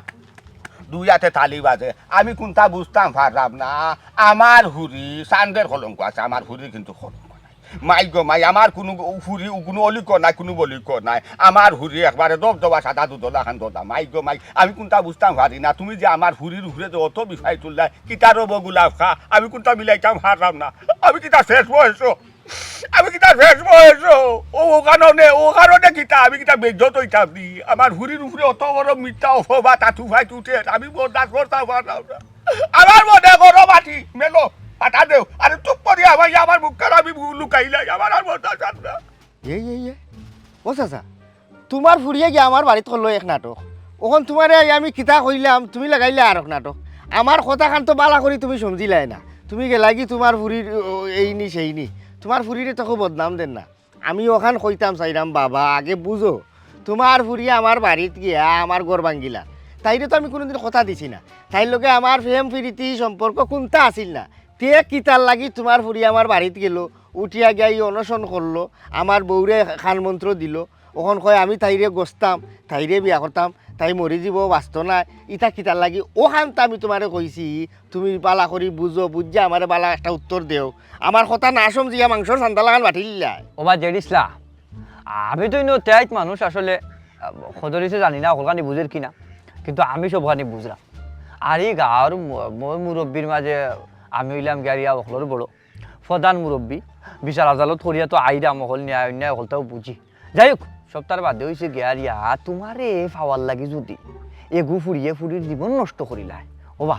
দুই আতে তালি বাজে। আমি কুনতা বুঝতাম পারলাম না। আমার ফুরি, চান্দের কলঙ্ক আছে, আমার ফুরির কিন্তু কলঙ্ক নাই। মাই গো মাই, আমার কুনু গ-, ফুরি, কুনু অলিক নাই, কুনু বলিক নাই। আমার ফুরি একবারে দবদবা সাদা দুধওয়ালা খান দদা। মাই গো মাই, আমি কুনতা বুঝতাম পারি না। তুমি যে আমার ফুরির উপরে যে অত বিষয় তুললায়, কিতা রব গুলাফখা, আমি কুনতা মিলাইতাম পারলাম না। আমি কিতা শেষ বয়স? আমি কিতা শেষ বয়স? ও, অউ কারণে, অউ কারণে কিতা? আমি কিতা বেইজ্জত অইতাম নি? আমার ফুরির উপরে অত বড় মিথ্যা অপবাদ, আতু ফাইত উঠে, আমি বরদাস্ত করতাম পারলাম না। আমার মনে করো মাটি, মেলো, পাঠা দেও। আরে চুপ করি আমার, আমার মুখ খান আমি লুকাইলাই, আমার আর বরদাস্ত অর না। এই, এই, এই। ও চাচা, তুমার ফুরিয়ে গিয়া আমার বাড়িত করলো এক নাটক। অখন তুমারে আই আমি কিতা কইলাম, তুমি লাগাইলে আরক নাটক। আমার কথাখান তো বালা করি তুমি সমঝিলায় না। তুমি গেলাগি তুমার ফুরির, ও, এইনি সেইনি। তুমার ফুরিরে তো খুব বদনাম দের না। আমি অখান কইতাম চাইরাম, বাবা, আগে বুঝো, তুমার ফুরিয়ে আমার বাড়িত গিয়া আমার ঘর ভাঙ্গিলা। তাইরে তো আমি কুনুদিন কথা দিছি না। তাইর লগে আমার প্রেম পিরিতি সম্পর্ক কুনতা আছিল না। তে কিতার লাগি তুমার ফুরি আমার বাড়িত গেলো, উঠিয়া গিয়া ই অনশন করলো, আমার বউরে কান মন্ত্র দিলো, অখন কয় আমি তাইরে গছতাম, তাইরে বিয়া করতাম, তাই মরি যিবো, বাঁচতো নায়, ইতা কিতার লাগি? অখানতা আমি তুমারে কইছি, তুমি বালা করি বুঝো, বুঝিয়া আমারে বালা একটা উত্তর দেও। আমার কথা না সমঝিয়া মাংসর চান্দা লাখান বাটিলিলায়। ওবা জেড ইসলাম, আমি তো ইনো তেয়াইত মানুষ আসলে, আহ, খদরিছে জানি না, হকলখানি বুঝের কি না, কিন্তু আমি সবখানি বুঝরাম। আর ই গাঁওর মু-, ময় মুরব্বির মাঝে আমি অইলাম গিয়া রিয়া হকলর বড়, প্রধান মুরব্বি, বিচার আদালত করিয়া তো আইরাম, হকল ন্যায় অন্যায় হকলতাউ বুঝি। যাই হোক, সবতার বাদে অইছে গিয়া রিয়া, তুমারে পাওয়ার লাগি যুদি এগু ফুড়িয়ে ফুড়ির জীবন নষ্ট করিলায়, ওবা,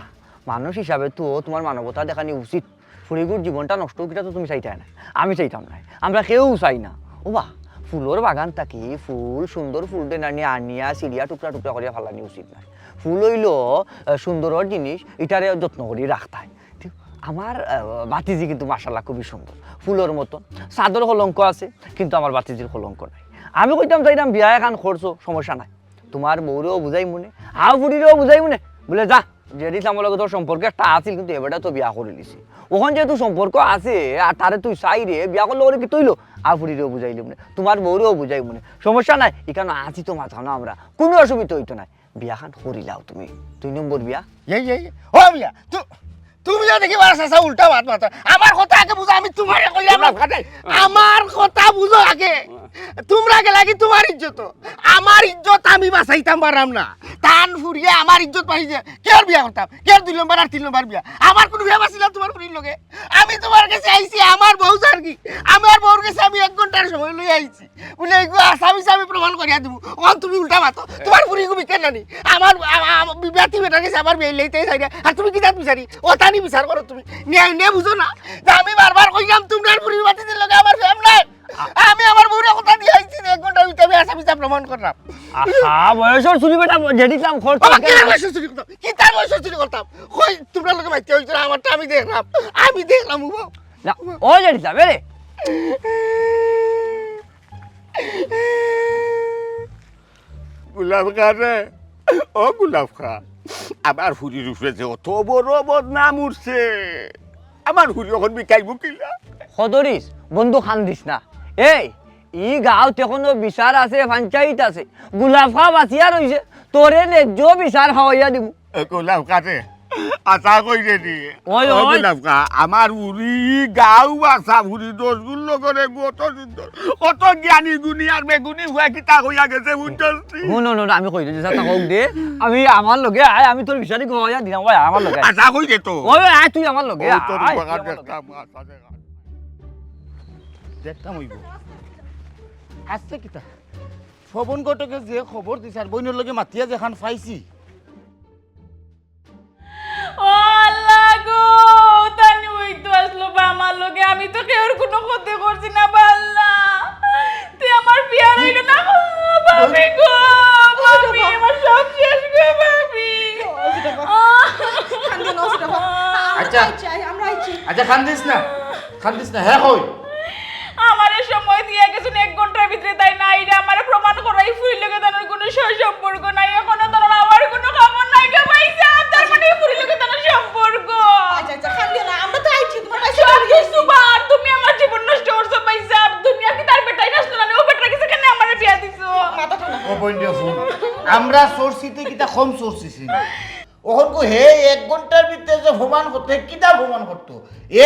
মানুষ হিসাবে তো তুমার মানবতা দেখানি উচিত। ফুড়িগুর জীবনটা নষ্ট অউক, ইটা তো তুমি চাইতায় নায়, আমি চাইতাম নায়, আমরা কেউ চাই না। ওবা, ফুলর বাগান থাকি ফুল, সুন্দর ফুল দেনানি আনিয়া ছিড়িয়া টুকরা টুকরা করিয়া ফালানি উচিত নায়। ফুল অইলো, আহ, সুন্দরর জিনিস, ইটারে যত্ন করি রাখতায়। ঠিক, আমার, আহ, ভাতিজি কিন্তু মাশাআল্লাহ খুবই সুন্দর, ফুলর মতন। ছাদর কলঙ্ক আছে, কিন্তু আমার ভাতিজির কলঙ্ক নাই। আমি কইতাম চাইরাম বিয়া এখান করছো, সমস্যা নাই, তুমার বউরেও বুঝাইমুনে, আও ফুড়িরেও বুঝাইমুনে। বুলে, যা, জেড ইসলামর লগে তোর সম্পর্ক একটা আছিল, কিন্তু এবারে তো বিয়া করিলিছে। অখন যেহেতু সম্পর্ক আছে, আর তারে তুই চাইরে, বিয়া করলে ওরে কিতা অইলো? আও ফুড়িরেও বুঝাইলিমুনে, তুমার বউরেও বুঝাইমুনে, সমস্যা নাই। ইখানো আছি তো মাঝখানো আমরা, কুনু অসুবিধা অইতো নায়। বিয়াখান করিলাও তুমি, দুই নম্বর বিয়া। এই, এই, ও মিয়া, তু-, তুমি যা দেখি বারা চাচা উল্টা মাত মাতো। আমার কথা আগে বুঝো, আমি তুমারে কইলাম না। তুমরা ফাটাই। আমার কথা বুঝো আগে। তুমরা গেলাগি তুমার ইজ্জত। আমার ইজ্জত আমি বাঁচাইতাম পাররাম না। তান ফুড়িয়ে আমার ইজ্জত বাঁচাইছে। কের বিয়া করতাম? কের দুই নম্বর আর তিন নম্বর বিয়া? আমার কুনু বিয়া বাঁচিলা তুমার ফুড়ির লগে? আমি তুমার গেছে আইছি, আমার বউ যারগি। আমার বউর গেছে আমি এক ঘন্টার সময় লইয়া আইছি। বুলে, "এইগু আসামি সামি প্রমাণ করিয়া দিমু।" অখন তুমি উল্টা মাতো। তুমার ফুড়ি ইগু বিকের নানি? আমার, আ-, আ-, আ-, বিয়াতি বেটার গেছে আমার বিয়া লইতে চাইরা। আর তুমি কিতা বিচারি? অতানি বিচার করো তুমি। ন্যায়, ন্যায় বুঝো না? যে আমি বারবার কইলাম, তুমরার ফুড়ির ভাতিজির লগে আমার প্রেম নাই। আমি আমার বউরে কথা দিয়া আইছি যে এক ঘন্টার ভিতরে আমি আসামি সাব প্রমাণ কররাম। আহা, বয়সর চুরি বেটা, জেড ইসলাম খরচ বাবা, করে কিতার বয়সর চুরি করতাম? কিতার বয়সর চুরি করতাম? কই, তুমরার লগে মাইতে অইতো না, আমারটা আমি দেখরাম। আমি দেখরাম, উবা। না, ও জেড ইসলাম, এ রে। গোলাপ খা রে, ও গোলাপ খা, আমার ফুড়ির উপরে যে অত বড় বদনাম উঠছে, আমার ফুড়ি অখন বিকাইবো কিলা? খদরিছ, বন্ধু কান্দিছ না। এই, ই গাঁওত এখনো বিচার আছে, পঞ্চায়েত আছে। গোলাপ খা বাঁচিয়া রইছে, তোরে ন্যায্য বিচার খাওয়াইয়া দিমু। এ গোলাপ খা রে, আশা কইরে দি। ওই, ও ওই। গোলাপ খা, আমার ফুড়ি গাঁও বাসা ফুড়ি দশ গুণ লগরে গত সুন্দর। কত জ্ঞানী গুণী আর বেগুনি ফুয়া কিতা কইয়া গেছে, বুঝছস তুই? হুন, হুন, হুন, আমি কই দে, যেতা কউক দে। আমি আমার লগে আয়, আমি তোর বিচারি গয়া দিলাম, ওই আমার লগে আয়। আশা কই দে তো। ওই, ওই, আয়, তুই আমার লগে ও, আয়, তোর আয়, তুই বাগান আমার লগে। দেখতাম, আশা দেখা। দেখতাম অইবো। আস্তে কিতা? পবন ঘটকে যে খবর দিছে আর বইনর লগে মাতিয়া যেখান পাইছি। ও আল্লাহ গো, তানি ওই তো আসলো বা আমার লগে, আমি তো কেউর কুনু ক্ষতি করছি না বা আল্লাহ। তুই আমার বিয়া রইল না গো, ভাবি গো, ভাবি, আমার সব শেষ গো, ভাবি। আহ। কান্দিও না, অসুস্থ হবা। আমরা আচ্ছা। আইছি, আমরা আইছি। আচ্ছা, কান্দিস না, কান্দিস না, হ্যাঁ কই? আমারে সময় দিয়া গেছইন, এক ঘন্টার ভিতরে তাইন আইরা আমারে প্রমাণ করাই ফুড়ির লগে তানর কুনু সয় সম্পর্ক নাই, এখনো তানর আমার কুনু খবর নাই গো ভাইসাব, তার মানে এই ফুড়ির লগে তানর সম্পর্ক। আচ্ছা, আচ্ছা, কান্দিও না, আমরা তো আইছি, তুমার কাছে সব কিছু বা, তুমি আমার জীবন নষ্ট করছো ভাইসাব, দুনিয়ার কিতা আর বেটাইন আছলা না, ও বেটার গেছে কেনে আমারে বিয়া দিছো? মাথা ঠান্ডা করো। ও বইন রে, হুন, আমরা চোর চিনতে কিতা কম চোর চিনছি নি? অখন কো হে এক ঘন্টার ভিতরে যে প্রমাণ করতো, হে কিতা প্রমাণ করতো?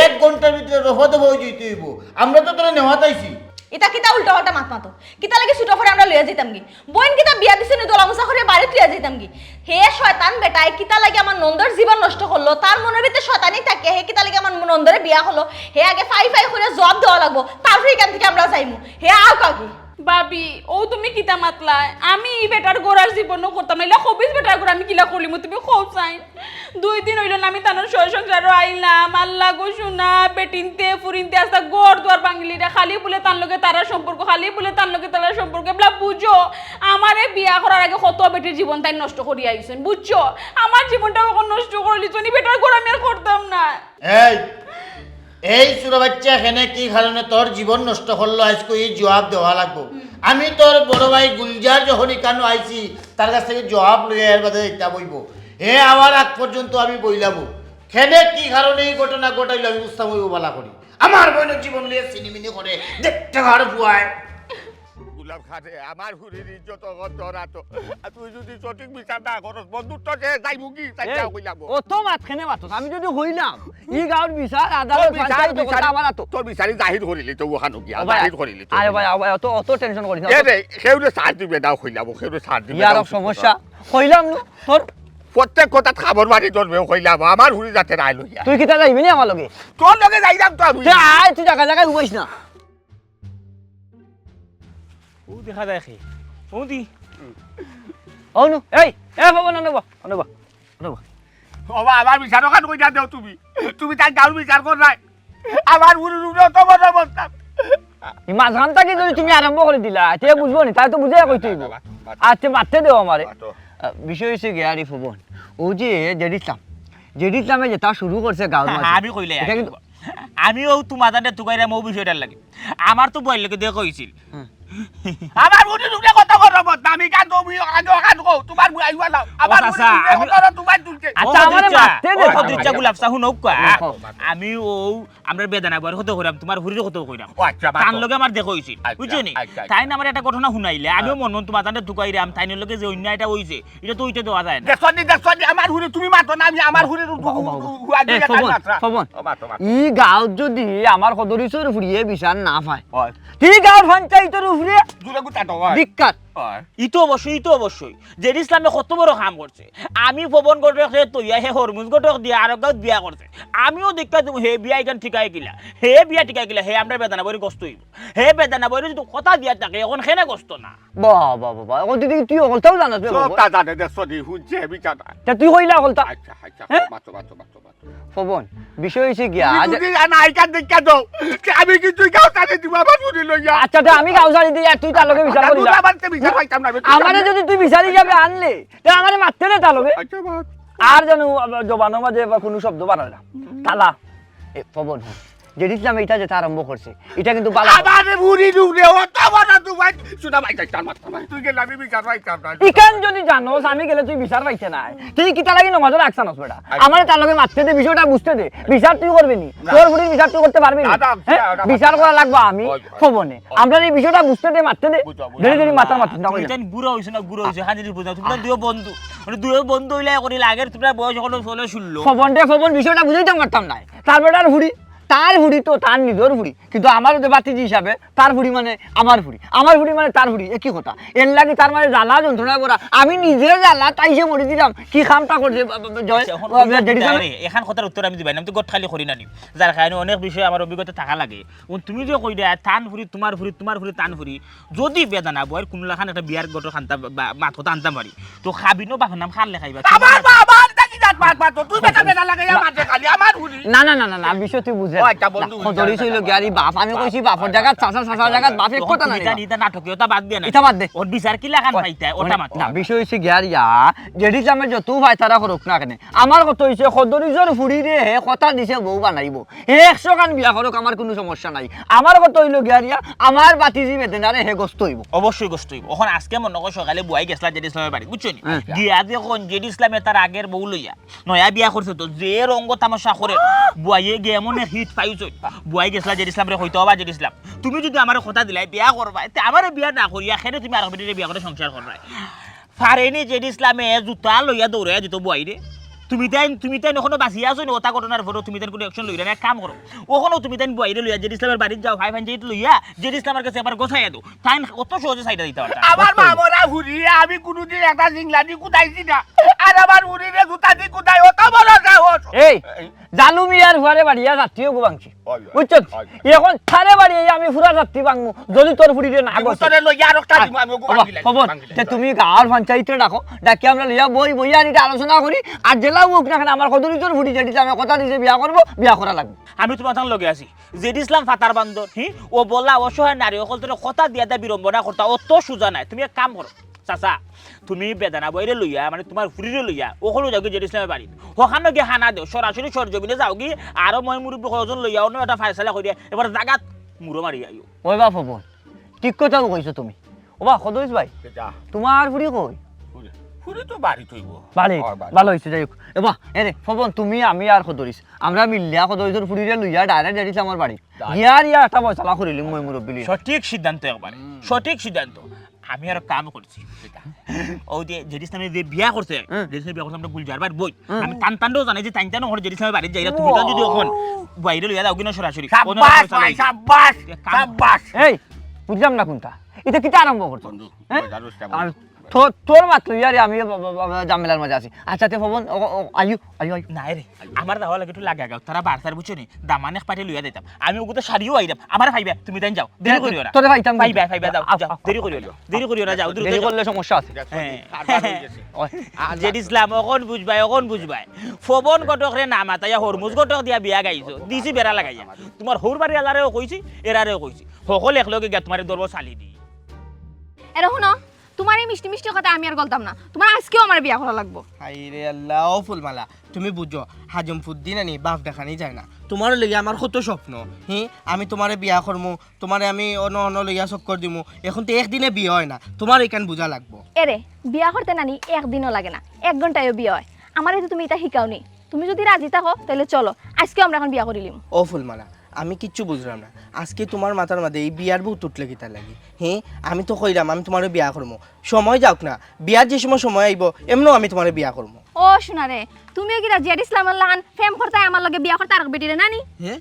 এক ঘন্টার ভিতরে রফা দফা অই যাইতে অইবো। আমরা তো তোরে নেওয়াত আইছি। ইতা কিতা উল্টা পাল্টা মাত মাতো? কিতা লাগি ছুটো করি আমরা লইয়া যাইতাম গি? বইন কিতা বিয়া দিছে নি, দলা মুসা করি বাড়িত লইয়া যাইতাম গি? হে শয়তান বেটায় কিতা লাগি আমার নন্দর জীবন নষ্ট করলো? তার মনর ভিতরে শয়তানি থাকে, হে কিতা লাগি আমার নন্দরে বিয়া করলো? হে আগে ফাই ফাই করি জবাব দেওয়া লাগবো, তারপরে ইখান থাকি আমরা যাইমু। হে আউক আগে। ভাবি, ও তুমি কিতা মাতলায়? আমি ই বেটার ঘর আর জীবনও করতাম না। ইলা খবিছ বেটার ঘর আমি কিলা করলিমু? তুমি কও চাইন। দুই দিন অইল না আমি তানর সয় সংসারো আইলাম। আল্লাহ গো শুনা, বেটিন্তে, ফুরিন্তে আস্তা ঘর দুয়ার ভাঙিলিরা। খালি বুলে তান লগে তারার সম্পর্ক, খালি বুলে তান লগে তারার সম্পর্ক। এবলা বুঝো, আমারে বিয়া করার আগে কত বেটির জীবন তাইন নষ্ট করিয়া আইছইন, বুঝছো? আমার জীবনটাও অখন নষ্ট করিলিছইন। ই বেটার ঘর আমি আর করতাম না। এই, এই ছোট বাচ্চা এখানে কি কারণে তোর জীবন নষ্ট করলো, আইজকু ই জবাব দেওয়া লাগবো। হুম। আমি তোর বড় ভাই গুলজার যখন ইখানো আইছি, তার কাছ থাকি জবাব লইয়া এর বাদে ইটা বইবো। হে আওয়ার আগ পর্যন্ত আমি বইলামু। কেনে কি কারণে ই ঘটনা ঘটাইলো আমি বুঝতাম অইবো বালা করি। আমার বইনর জীবন লইয়া ছিনিমিনি করে দেখতে পার ফুয়ায়। আরে, আমার হুরির ইজ্জত অগত ধরা তো। আর তুই যদি সঠিক বিচার না করস, বন্ধুর তো সে যাইবো কি, তাই এ, যাও কইলাম। অত মাত কেনে মাতস? আমি যদি কইলাম, ই গাঁওর বিচার, আদালত, বিচার, পঞ্চায়েত, বিচার, কথা আমার আতো। তোর বিচারি জাহির করিলি তো, ওখানো গিয়া, ও ভাই, জাহির করিলি তো। আরে ভাই, আরে ভাই, অত, অত টেনশন করিস না। এ রে, কেউরে ছাড় দিবে না, কইলাম, কেউরে ছাড় দিবে না, ইয়ার সমস্যা। কইলাম নু, তোর প্রত্যেক কথাত খাবার বাড়ি ধরবে, কইলাম, আমার হুরি যাতে রায় লইয়া। তুই কিতা যাইবি নি আমার লগে? তোর লগে যাইলাম তো আমি। তে আয়, তুই জাগা জাগায় উবাইস না। ও দেখা যায় কি? ও দি। অনু, এই, এ বাবা, না, না, বা, না, বা, না, বা। ও বা, আমার বিচার ওখান কইরা দেও তুমি। তুমি তাই গাঁওর বিচার কর নাই। আমার হুরির উপরে অত বড় বদনাম। এই মাঝখান থাকি যদি তুমি আরম্ভ করি দিলা, তে বুঝবো নি, তাই তো বুঝে কইতে হইব। আচ্ছা, মাততে দেও আমারে। আহ, বিষয় হইছে গিয়া, আরে পবন, ও যে জেড ইসলাম, জেড ইসলামে যেটা শুরু করছে গাঁওর মাঝে, আমি কইলে এটা কিন্তু আমি ও তোমার জানে তুকাইরাম ও বিষয়টার লাগি। আমার তো বইয়ের লগে দেখা হইছিল। হুম। আমার হুরির উপরে কত বড় বদনাম, আমি কান তো, আমি কান তো, কান তো, তোমার বুঝাই বলাও। আমার ও চাচা, হুরির উপরে আমি কত বড় তোমার তুলছে। আচ্ছা, ও আমারে সদরিচ্ছা, মাততে দে। ও সদরিচ্ছা গোলাপ চা, হুনউক্কা। হুম, কও। আমি ও আমরা বেদনা বইয়ের কত কইরাম, তোমার হুরির কত কইরাম। ও আচ্ছা, বাদ তার দাও। লগে আমার দেখা হইছিল, আচ্ছা, বুঝছো নি? আচ্ছা, আচ্ছা। তাইন আমার একটা ঘটনা হুনাইলে, আমিও হ্যাঁ। মনে মনে তোমার জানে তুকাইরাম, তাইনর লগে যে অন্যায়টা হইছে, এটা তো হইতে দেওয়া যায় না। দেখছো নি, দেখছো নি, আমার হুরি তুমি মাতো না, আমি আমার হুরির উ-, উ-, উ-, উ-, আগে এ, একটা পবন, মাত্রা। পবন। ও, মাতো, মাতো। ই গাঁওত যদি আমার কদরিচর ফুড়িয়ে বিচার না পায়, হয়। তি গাঁওর পঞ্চায়েতর উপরে জুরে গুতা তো হয়। ধিক্কার। হয়। ই তো অবশ্যই, ই তো অবশ্যই। জেড ইসলামে কত বড় কাম করছে। আমি পবন ঘটকরে তইয়া হে হরমুজ ঘটক দিয়া আরক গাঁওত বিয়া করছে। আমিও দেখা তুমি হে বিয়া ইখান ঠিকাই কিলা। হে বিয়া ঠিকাই কিলা, হে আমরা বেদনা বইয়ের গস্ত হইব। হে বেদনা বইয়ের যদি কথা দিয়া থাকে, এখন কেনে গস্ত না? বাহ, বাহ, বাহ, বাহ। এখন তুই, তুই হকলতাও জানাস বে সব বাবা। তা জানে, দেখছো নি, হুনছে, বিচার। তা তুই কইলা হকলতা। আচ্ছা, আচ্ছা, হ্যাঁ? মাতো, মাতো, মাতো, মাতো। পবন, বিষয় হইছে গিয়া, তুমি আজ যদি না আইকার দেখা দাও, তে আমি কিন্তু গাঁও ছাড়ি দিব, আমার হুরি লইয়া। আচ্ছা, তে আমি গাঁও ছাড়ি দিই, আর তুই তার লগে বিচার না, করিলা। দুটা বাড়তে বিচার পাইতাম না, আমি আমারে যদি তুই বিচার হিসাবে আনলে, তে আমারে মাততে দে তার লগে। আচ্ছা, বাদ। আর যেন আবার জবানর মাঝে বা কোনো শব্দ বাড়ায় না। তালা, এ, পবন, হুন। জেড ইসলামে ইটা যেটা আরম্ভ করছে, ইটা কিন্তু বালা। আমারে বুড়ি ডুবরে, ও তো বড় ডুবাই। শুনা ভাই, যাইতাম না, ভাই, তুই গেলে আমি বিচার পাইতাম না। ইখান যদি জানোস, আমি গেলে তুই বিচার পাইতে নাই। তুই কিতা লাগি নমাজও রাখছস না, বেটা? আচ্ছা। আমারে তার লগে মাততে দে, বিষয়টা বুঝতে দে। বিচার তুই করবি নি? না। তোর বুড়ির বিচার তুই করতে পারবি নি? দাদা, হ্যাঁ? দাদা, বিচার করা লাগবো আমি, ওই, ওই, পবনে। ওই। আমরা এই বিষয়টা বুঝতে দে, মাততে দে। বুঝো, বুঝো। দেরি দেরি মাথা মাতিস না, তুমি কইলাম। তাইন বুড়া হইছো না, বুড়া হইছো, হাজির বুঝাও। তোমরা দুইও বন্ধু, মানে দুইও বন্ধু হইলে করি লাগের, তোমরা বয়স এখনো ষোলো, ষোলো। পবন রে, পবন, বিষয়টা বুঝাইতাম পারতাম না। তার বেটার ফুড়ি, তার ফুড়ি তো তার নিজর ফুড়ি, কিন্তু আমার যে বাতিজি হিসাবে তার ফুড়ি মানে আমার ফুড়ি, আমার ফুড়ি মানে তার ফুড়ি, একই কথা। এর লাগি তার মানে জ্বালা যন্ত্রণায় ভরা, আমি নিজে জ্বালা, তাই সে মরি দিলাম, কি কামটা করছে, বা, বা, বা, জয়, আচ্ছা, এখন বা, বা, কইলাম জেডি কিতা সাহেব। রে? এখান কথার উত্তর আমি দিবাই না, আমি তো গট খালি করি না নি। যার কারণে অনেক বিষয়ে আমার অভিজ্ঞতা থাকা লাগে। ও, তুমি যে কইরা, তান ফুড়ি, তোমার ফুড়ি, তোমার ফুড়ি, তান ফুড়ি, যদি বেদনা বইয়ের কুনলাখান একটা বিয়ার গটর খান্তা বা, বা, মাত কথা আনতাম পারি, তো খাবিনো বাপের নাম খার লেখাইবা? আমার বাবা, আর দেখি যাক, বাদ, বাদ, তুই বেটা বেটা লাগাইয়া মাঝে খালি, আমার ফুড়ি। না, না, না, না, না, বিষয় তুই বুঝে ও, না। একটা বন্ধু না, খদরি হইল গিয়া রে বাপ, আমি কইছি বাপর জাগাত, চাচা, চাচার জাগাত, বাপ এক কথা নাই। ইটা, ইটা নাটকীয়তা বাদ দিয়া না। ইটা বাদ দে। ওর বিচার কিলাখান ওই, পাইতা, ওই, ওটা মাত। না, বিষয় হইছে গিয়া রে ইয়া, জেডি ইসলামে যত ফায়তারা করুক না কেনে, আমার কথা হইছে, খদরিজর ফুড়ি রে, হে কথা দিছে বউ বানাইবো। হে একশো খান বিয়া করুক, আমার কোনো সমস্যা নাই। আমার কথা হইল গিয়া রিয়া, আমার বাতিজি বেদনারে হে গস্ত হইব। অবশ্যই গস্ত হইব। এখন আজকে মনে কর সকালে বুয়াই গেছলা জেডি ইসলামের বাড়ি, বুঝছো নি? হ্যাঁ। গিয়া দেখুন জেডি ইসলামে তার আগের বউ লইয়া নয়া বিয়া করছে তো, যে রঙ্গ তামাশা করে, বুয়াইয়ে গিয়া এমন এক হিট পাইছে। বুয়াই গেছলা জেডি ইসলামরে কইতো, "বাবা জেডি ইসলাম, তুমি যদি আমারে কথা দিলাই বিয়া করবায়, তে আমারে বিয়া না করিয়া কেনে তুমি আরক বেটিরে বিয়া করে সংসার করবায়?" ফারেনি জেডি ইসলামে জুতা লইয়া দৌড়াইয়া দিত বুয়াইরে। তুমি তাইন, তুমি তাইন এখনো বাঁচিয়া আছো নি? ওটা ঘটনার পরেও তুমি তাইন কোনো action লইরা না, এক কাম করো। ওখানেও তুমি তাইন বুয়াইরে লইয়া জেডি ইসলামের বাড়িত যাও, five hundred লইয়া জেডি ইসলামের কাছে একবার গোছাইয়া দেও। তাইন অত সহজে সাইডা দিতে পারতা না। আমার মা মরা হুরি, আমি কোনোদিন একটা জিংলা দি কুদাইছি না। আর আমার হুরিরে জুতা দি কুদাই, অত বড় সাহস। এই, এই। জালু মিয়ার ফুয়ারে বাড়িয়া যাত্রীও গো ভাঙছি। অয়, অয়, বুঝছো? অয়। এখন তারে বাড়ি এই আমি ফুরা যাত্রী ভাঙমু, যদি তোর ফুড়িরে না আমি গছে। তোরে লইয়া আরো কাজ দিমু, আমি ওগু বাবা, ভাঙিলাই, খবর, ভাঙিলাই। তে তুমি গাঁওর পঞ্চায়েতরে ডাকো, ডাকি আমরা লইয়া বই, বই আর এটা আলোচনা করি, আর জেলা হোক না কেন আমার কত তোর ফুড়ি যেটি আমি কথা দিছে বিয়া করবো, বিয়া করা লাগবো। আমি তোমার তার লগে আছি। জেডি ইসলাম ফাতার বান্দর, হি? ও বলা অসহায় নারী অকল তোরে কথা দিয়া দিয়া বিড়ম্বনা করতা, অত সুজা নাই। তুমি এক কাম করো, চাচা, তুমি বেদানা বইরে লইয়া, মানে তোমার ফুরিরে লইয়া, ওখানে যাওগি জেডি ইসলামের বাড়ি। ওখানে গিয়ে হানা দেও, সরাসরি সরজমিনে যাওগি, আরো ময় মুরব্বী কয়জন লইয়া, অন্য একটা ফায়সালা করিয়া, এবার জাগাত মুড়ো মারি আইও। ওই বাপ হবো, ঠিক কথাও কইছো তুমি। ও বা, খদরিস ভাই, কিতা? তোমার ফুরি কই? ফুরি। ফুরি তো বাড়িত অইবো। বাড়ি, ওর বাড়ি। ভালা অইছে, যাই হউক। এবা, এরে, ফবন, তুমি, আমি আর কদরিছ, আমরা মিলিয়া কদরিছর ফুরিরে লইয়া direct জেড ইসলামর বাড়ি। ইয়ার, ইয়ার একটা ফয়সালা করিলিমু, মই মুরব্বি লইয়া। সঠিক সিদ্ধান্ত একবারে, সঠিক সিদ্ধান্ত। আমি আর কাম করছি। অউ যে জেড ইসলামে যে বিয়া করছে, জেড ইসলামে বিয়া করছে আমরা গুলজার ভাইর বইন। আমি তান তানরেও জানাই যে তাইন তানও হরে জেড ইসলামর বাড়িত যাইরা, তুমি তান যদি অখন বাইরে লইয়া যাও কিনা সরাসরি। অন্য সাব্বাস ফয়সালা ভাই, অইছে। সাব্বাস, এক কাম সাব্বাস। এই, বুঝলাম না কুনটা। ইটা কিতা আরম্ভ করছো? বন্ধু, হ্যাঁ? মজার রোজটা আর বন্ধু। তোর, তোর মাত লইয়া রে আমি বা-, বা-, বা-, ঝামেলার মাঝে আছি। আচ্ছা, তে ফবন, ও, ও, আইও, আইও, আইও। না রে, আমার যাওয়া লাগে একটু লাগা গাঁও, তারা বারসার বুঝছো নি, দামান এক পাটি লইয়া দিতাম। আমি ওগুতো সারিও আইরাম, আমার পাইবা, তুমি তাইন যাও, দেরি করিও না। তোরে পাইতাম পাইবা, কিন্তু। পাইবা, যাও, আ, যাও, আ, দেরি করিও না, দেরি করিও না, যাও, দ্রুত দেরি যাও। করলে সমস্যা আছে। হ্যাঁ। ওই, জেড ইসলাম, অখন বুঝবায়, অখন বুঝবায়। ফবন ঘটকরে না মাতাইয়া হরমুজ ঘটক দিয়া বিয়া গাইছো, দিছি বেড়া লাগাইয়া। তোমার হউর বাড়ি আলারেও কইছি, এরারেও কইছি। হকল একলগে গিয়া তোমারে ধরবো চালি দি। এরে হুনো, তোমার এই মিষ্টি মিষ্টি কথা আমি আর গলতাম না। তোমার আইজকেউ আমারে বিয়া করা লাগবো। হায় রে আল্লাহ, ও ফুলমালা, তুমি বুঝো, হাজমপুর দিন আনি বাপ দেখানি যায় না। তোমার লগে আমার কত স্বপ্ন, হি, আমি তোমারে বিয়া করমু, তোমারে আমি অন্য অন্য লইয়া চক্কর দিমু। এখন তো একদিনে বিয়া অয় না, তোমার ইখান বুঝা লাগবো। এরে, বিয়া করতে নানি একদিনও লাগে না, এক ঘন্টায়ও বিয়া অয়। আমারে তো তুমি ইতা শিখাওনি। তুমি যদি রাজি থাকো, তাইলে চলো, আইজকেউ আমরা অখন বিয়া করিলিমু। ও ফুলমালা, আমি কিচ্ছু বুঝলাম না। আইজকে তোমার মাথার মাঝে এই বিয়ার ভূত উঠলো কিতার লাগি? হি, আমি তো কইরাম আমি তোমারে বিয়া করমু, সময় যাউক না, বিয়ার যে সময় সময় আইবো, এমনেউ আমি তোমারে বিয়া করমু। ও সোনা রে, তুমিও কিতা জেড ইসলামর লাখান প্রেম করতায় আমার লগে বিয়া করতায় আরক বেটিরে নানি? হে,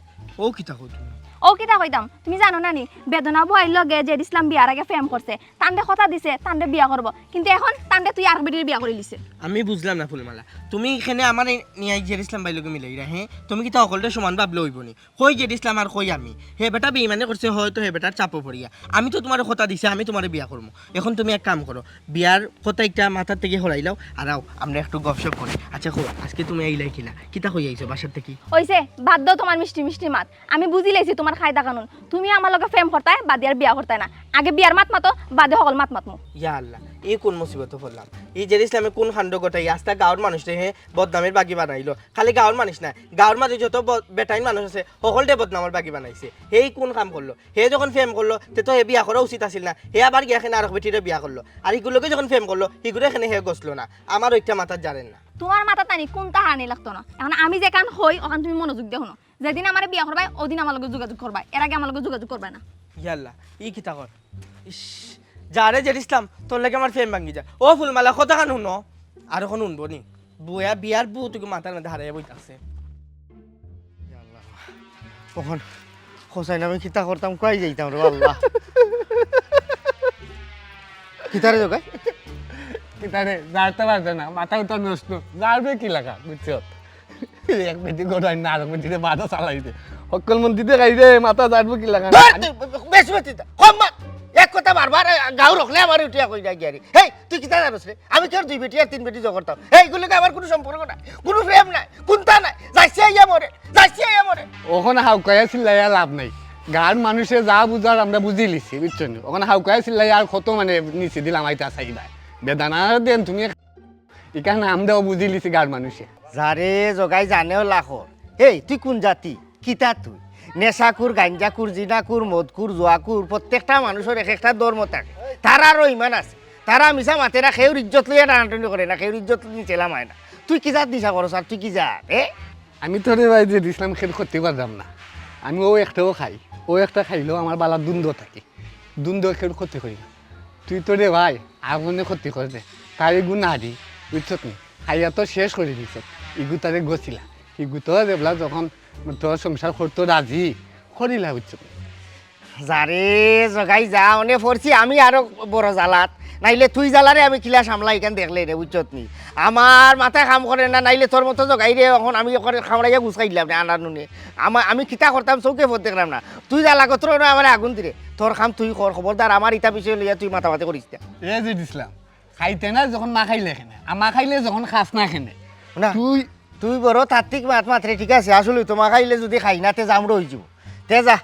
ও কিতা কও তুমি? ও কিতা কইতাম, তুমি জানো নানি, বেদনা বুয়াইর লগে জেড ইসলাম বিয়ার আগে প্রেম করছে, তানরে কথা দিছে, তানরে বিয়া করবো, কিন্তু অখন তানরে তুই আরক বেটিরে বিয়া করিলিছে। আমি বুঝলাম না ফুলমালা, তুমি ইখানে আমারে নিয়া জেড ইসলাম ভাইর লগে মিলাইরা, হে? তুমি কিতা হকলরে সমান ভাবলে অইবো নি? কই জেড ইসলাম আর কই আমি? হে বেটা বেইমানি করছে, হয়তো হে বেটার চাপো পড়িয়া। আমি তো তোমারে কথা দিছি, আমি তোমারে বিয়া করমু। এখন তুমি এক কাম করো, বিয়ার কথা একটা মাথার থাকি হরাইলাও, আর আও, আমরা একটু গপশপ করি। আচ্ছা, কও, আইজকে তুমি আইলায় কিলা? কিতা কই আইছো বাসার থাকি? অইছে, বাদ দেও তোমার মিষ্টি মিষ্টি মাত। আমি বুঝিলাইছি তোমার কায়দা কানুন। তুমি আমার লগে প্রেম করতায়, বাদে আর বিয়া করতায় না। আগে বিয়ার মাত মাতো, বাদে হকল মাত মাতমু। ইয়া আল্লাহ, ই কুন মুসিবতো পড়লাম? ই জেড ইসলামে কুন কাণ্ড ঘটাই, আস্তা গাঁওর মানুষরে হে বদনামর বাগি বানাইলো। খালি গাঁওর মানুষ নায়, গাঁওর মাঝে যত ব-, বেটাইন মানুষ আছে, হকলরে বদনামর বাগি বানাইছে। হে ই কুন কাম করলো? হে যখন প্রেম করলো, তে তো হে বিয়া করা উচিত আছিল না। হে আবার গিয়া কেনে আরক বেটিরে বিয়া করলো। আর হিগুর লগে যখন প্রেম করলো, হিগুরে কেনে হে গছলো না। আমার ওইটা মাথাত জারের না। তোমার মাথাত নানি কুনতা হারানি লাগতো না। অখন আমি যেখান কই, অখান তুমি মনোযোগ দিয়া হুনো। যেদিন আমারে বিয়া করবায়, অউ দিন আমার লগে যোগাযোগ করবায়, এর আগে আমার লগে যোগাযোগ করবায় না। ইয়াল্লা, ই কিতা কর? ইস, যা রে জেড ইসলাম, তোর লাগি আমার প্রেম ভাঙ্গি যায়। ও ফুলমালা, কথাখান হুনো, আর অখন হুনবো নি? বুয়া বিয়ার ভূত তোকে মাথার মধ্যে হারাইয়া বই থাকছে। ইয়াল্লা, অখন হোসাইন আমি কিতা করতাম, কই যাইতাম রে আল্লাহ। কিতা রে জগাই? কিতা রে, যারতে পারছে না, মাথা উতা নষ্ট, যারবে কি লাগা, বুঝছো? এক বেটি গড়াই না, আরেক বেটিরে মাথা চালাই দে। হক্কল মন দিতে খাই রে, মাথা যারবে কি লাগা। ধুর, তুই বেশি বেশি দে। কম মাত। এক কথা বারবার, এ, গাঁও রকলে আমার উঠিয়া কই যায় গিয়ারি। হেই, তুই কিতা জানোস রে? আমি কেউ দুই বেটি আর তিন বেটি জোগাড় করতাম। হেই, এগুলোকে আমার কোনো সম্পর্ক নাই, কোনো প্রেম নাই, কুন্তা নাই। যাইছে আইয়া মরে, যাইছে আইয়া মরে। অখন হাউকাইয়া চিল্লাইয়া লাভ নাই। গাঁওর মানুষে যা বুঝার আমরা বুঝিলিছি, বুঝছো নি? অখন হাউকাইয়া চিল্লাইয়া আর কত মানে নিচে দিলাম আইতা চাইবা। বেদানা দেন তুমি। ইখান আমরাও বুঝিলিছি গাঁওর মানুষে। যারে জগাই জানেও লাখর। হেই, তুই কোন জাতি? কিতা তুই? নেশাকুর, গাঞ্জাকুর, জিনাকুর, মদকুর, জুয়াকুর, প্রত্যেকটা মানুষর এক একটা ধর্ম থাকে। তারারও ইমান আছে। তারা মিছা মাতে না, কেউর ইজ্জত লইয়া টানাটানি করে না, কেউর ইজ্জত নিচে লামায় না। তুই কি জাত নিশা করস আর তুই কি জাত, এ? আমি তোরে ভাই যে দিছিলাম, খের ক্ষতি করতাম না। আমি ও একটাও খাই, ও একটা খাইলেও আমার বালা দ্বন্দ্ব থাকে। দ্বন্দ্ব খের ক্ষতি করি না। তুই তোরে ভাই, আগুনে ক্ষতি করে দে। তার এগু নারী, বুঝছত নি? খাইয়া তো শেষ করে দিছত। ইগু তারে গছিলা। ইগু তো যেবলা যখন তোর সংসার করতো রাজি, করিলা, বুঝছত নি? যারে জগাই যা, অনে পড়ছি আমি আরো বড় জ্বালাত। নাইলে তুই জ্বালারে আমি কিলা সামলা ইখান দেখলে রে, বুঝছত নি? আমার মাথায় কাম করে না, নাইলে তোর মতো জগাই রে, অখন আমি ওখানে খামড়াইয়া গুছাই দিলাম রে, আনার নুনে। আমা-, আমি কিতা করতাম, চৌকে ফোর দেখলাম না। তুই জ্বালা কত না আমার আগুন দিরে। তোর কাম তুই কর, খবরদার আমার ইতা বিষয় লইয়া তুই মাতামাতি করিস না। এ যে দিছলাম, খাইতে না যখন না খাইলে কেনে, আর না খাইলে যখন খাস না কেনে। না। তুই তুই বড় তাত্ত্বিক মাত মাতরে, ঠিক আছে, আসলে তো মাখাইলে যদি খাই না, তে জামড়ো অই যিবো। তে যা,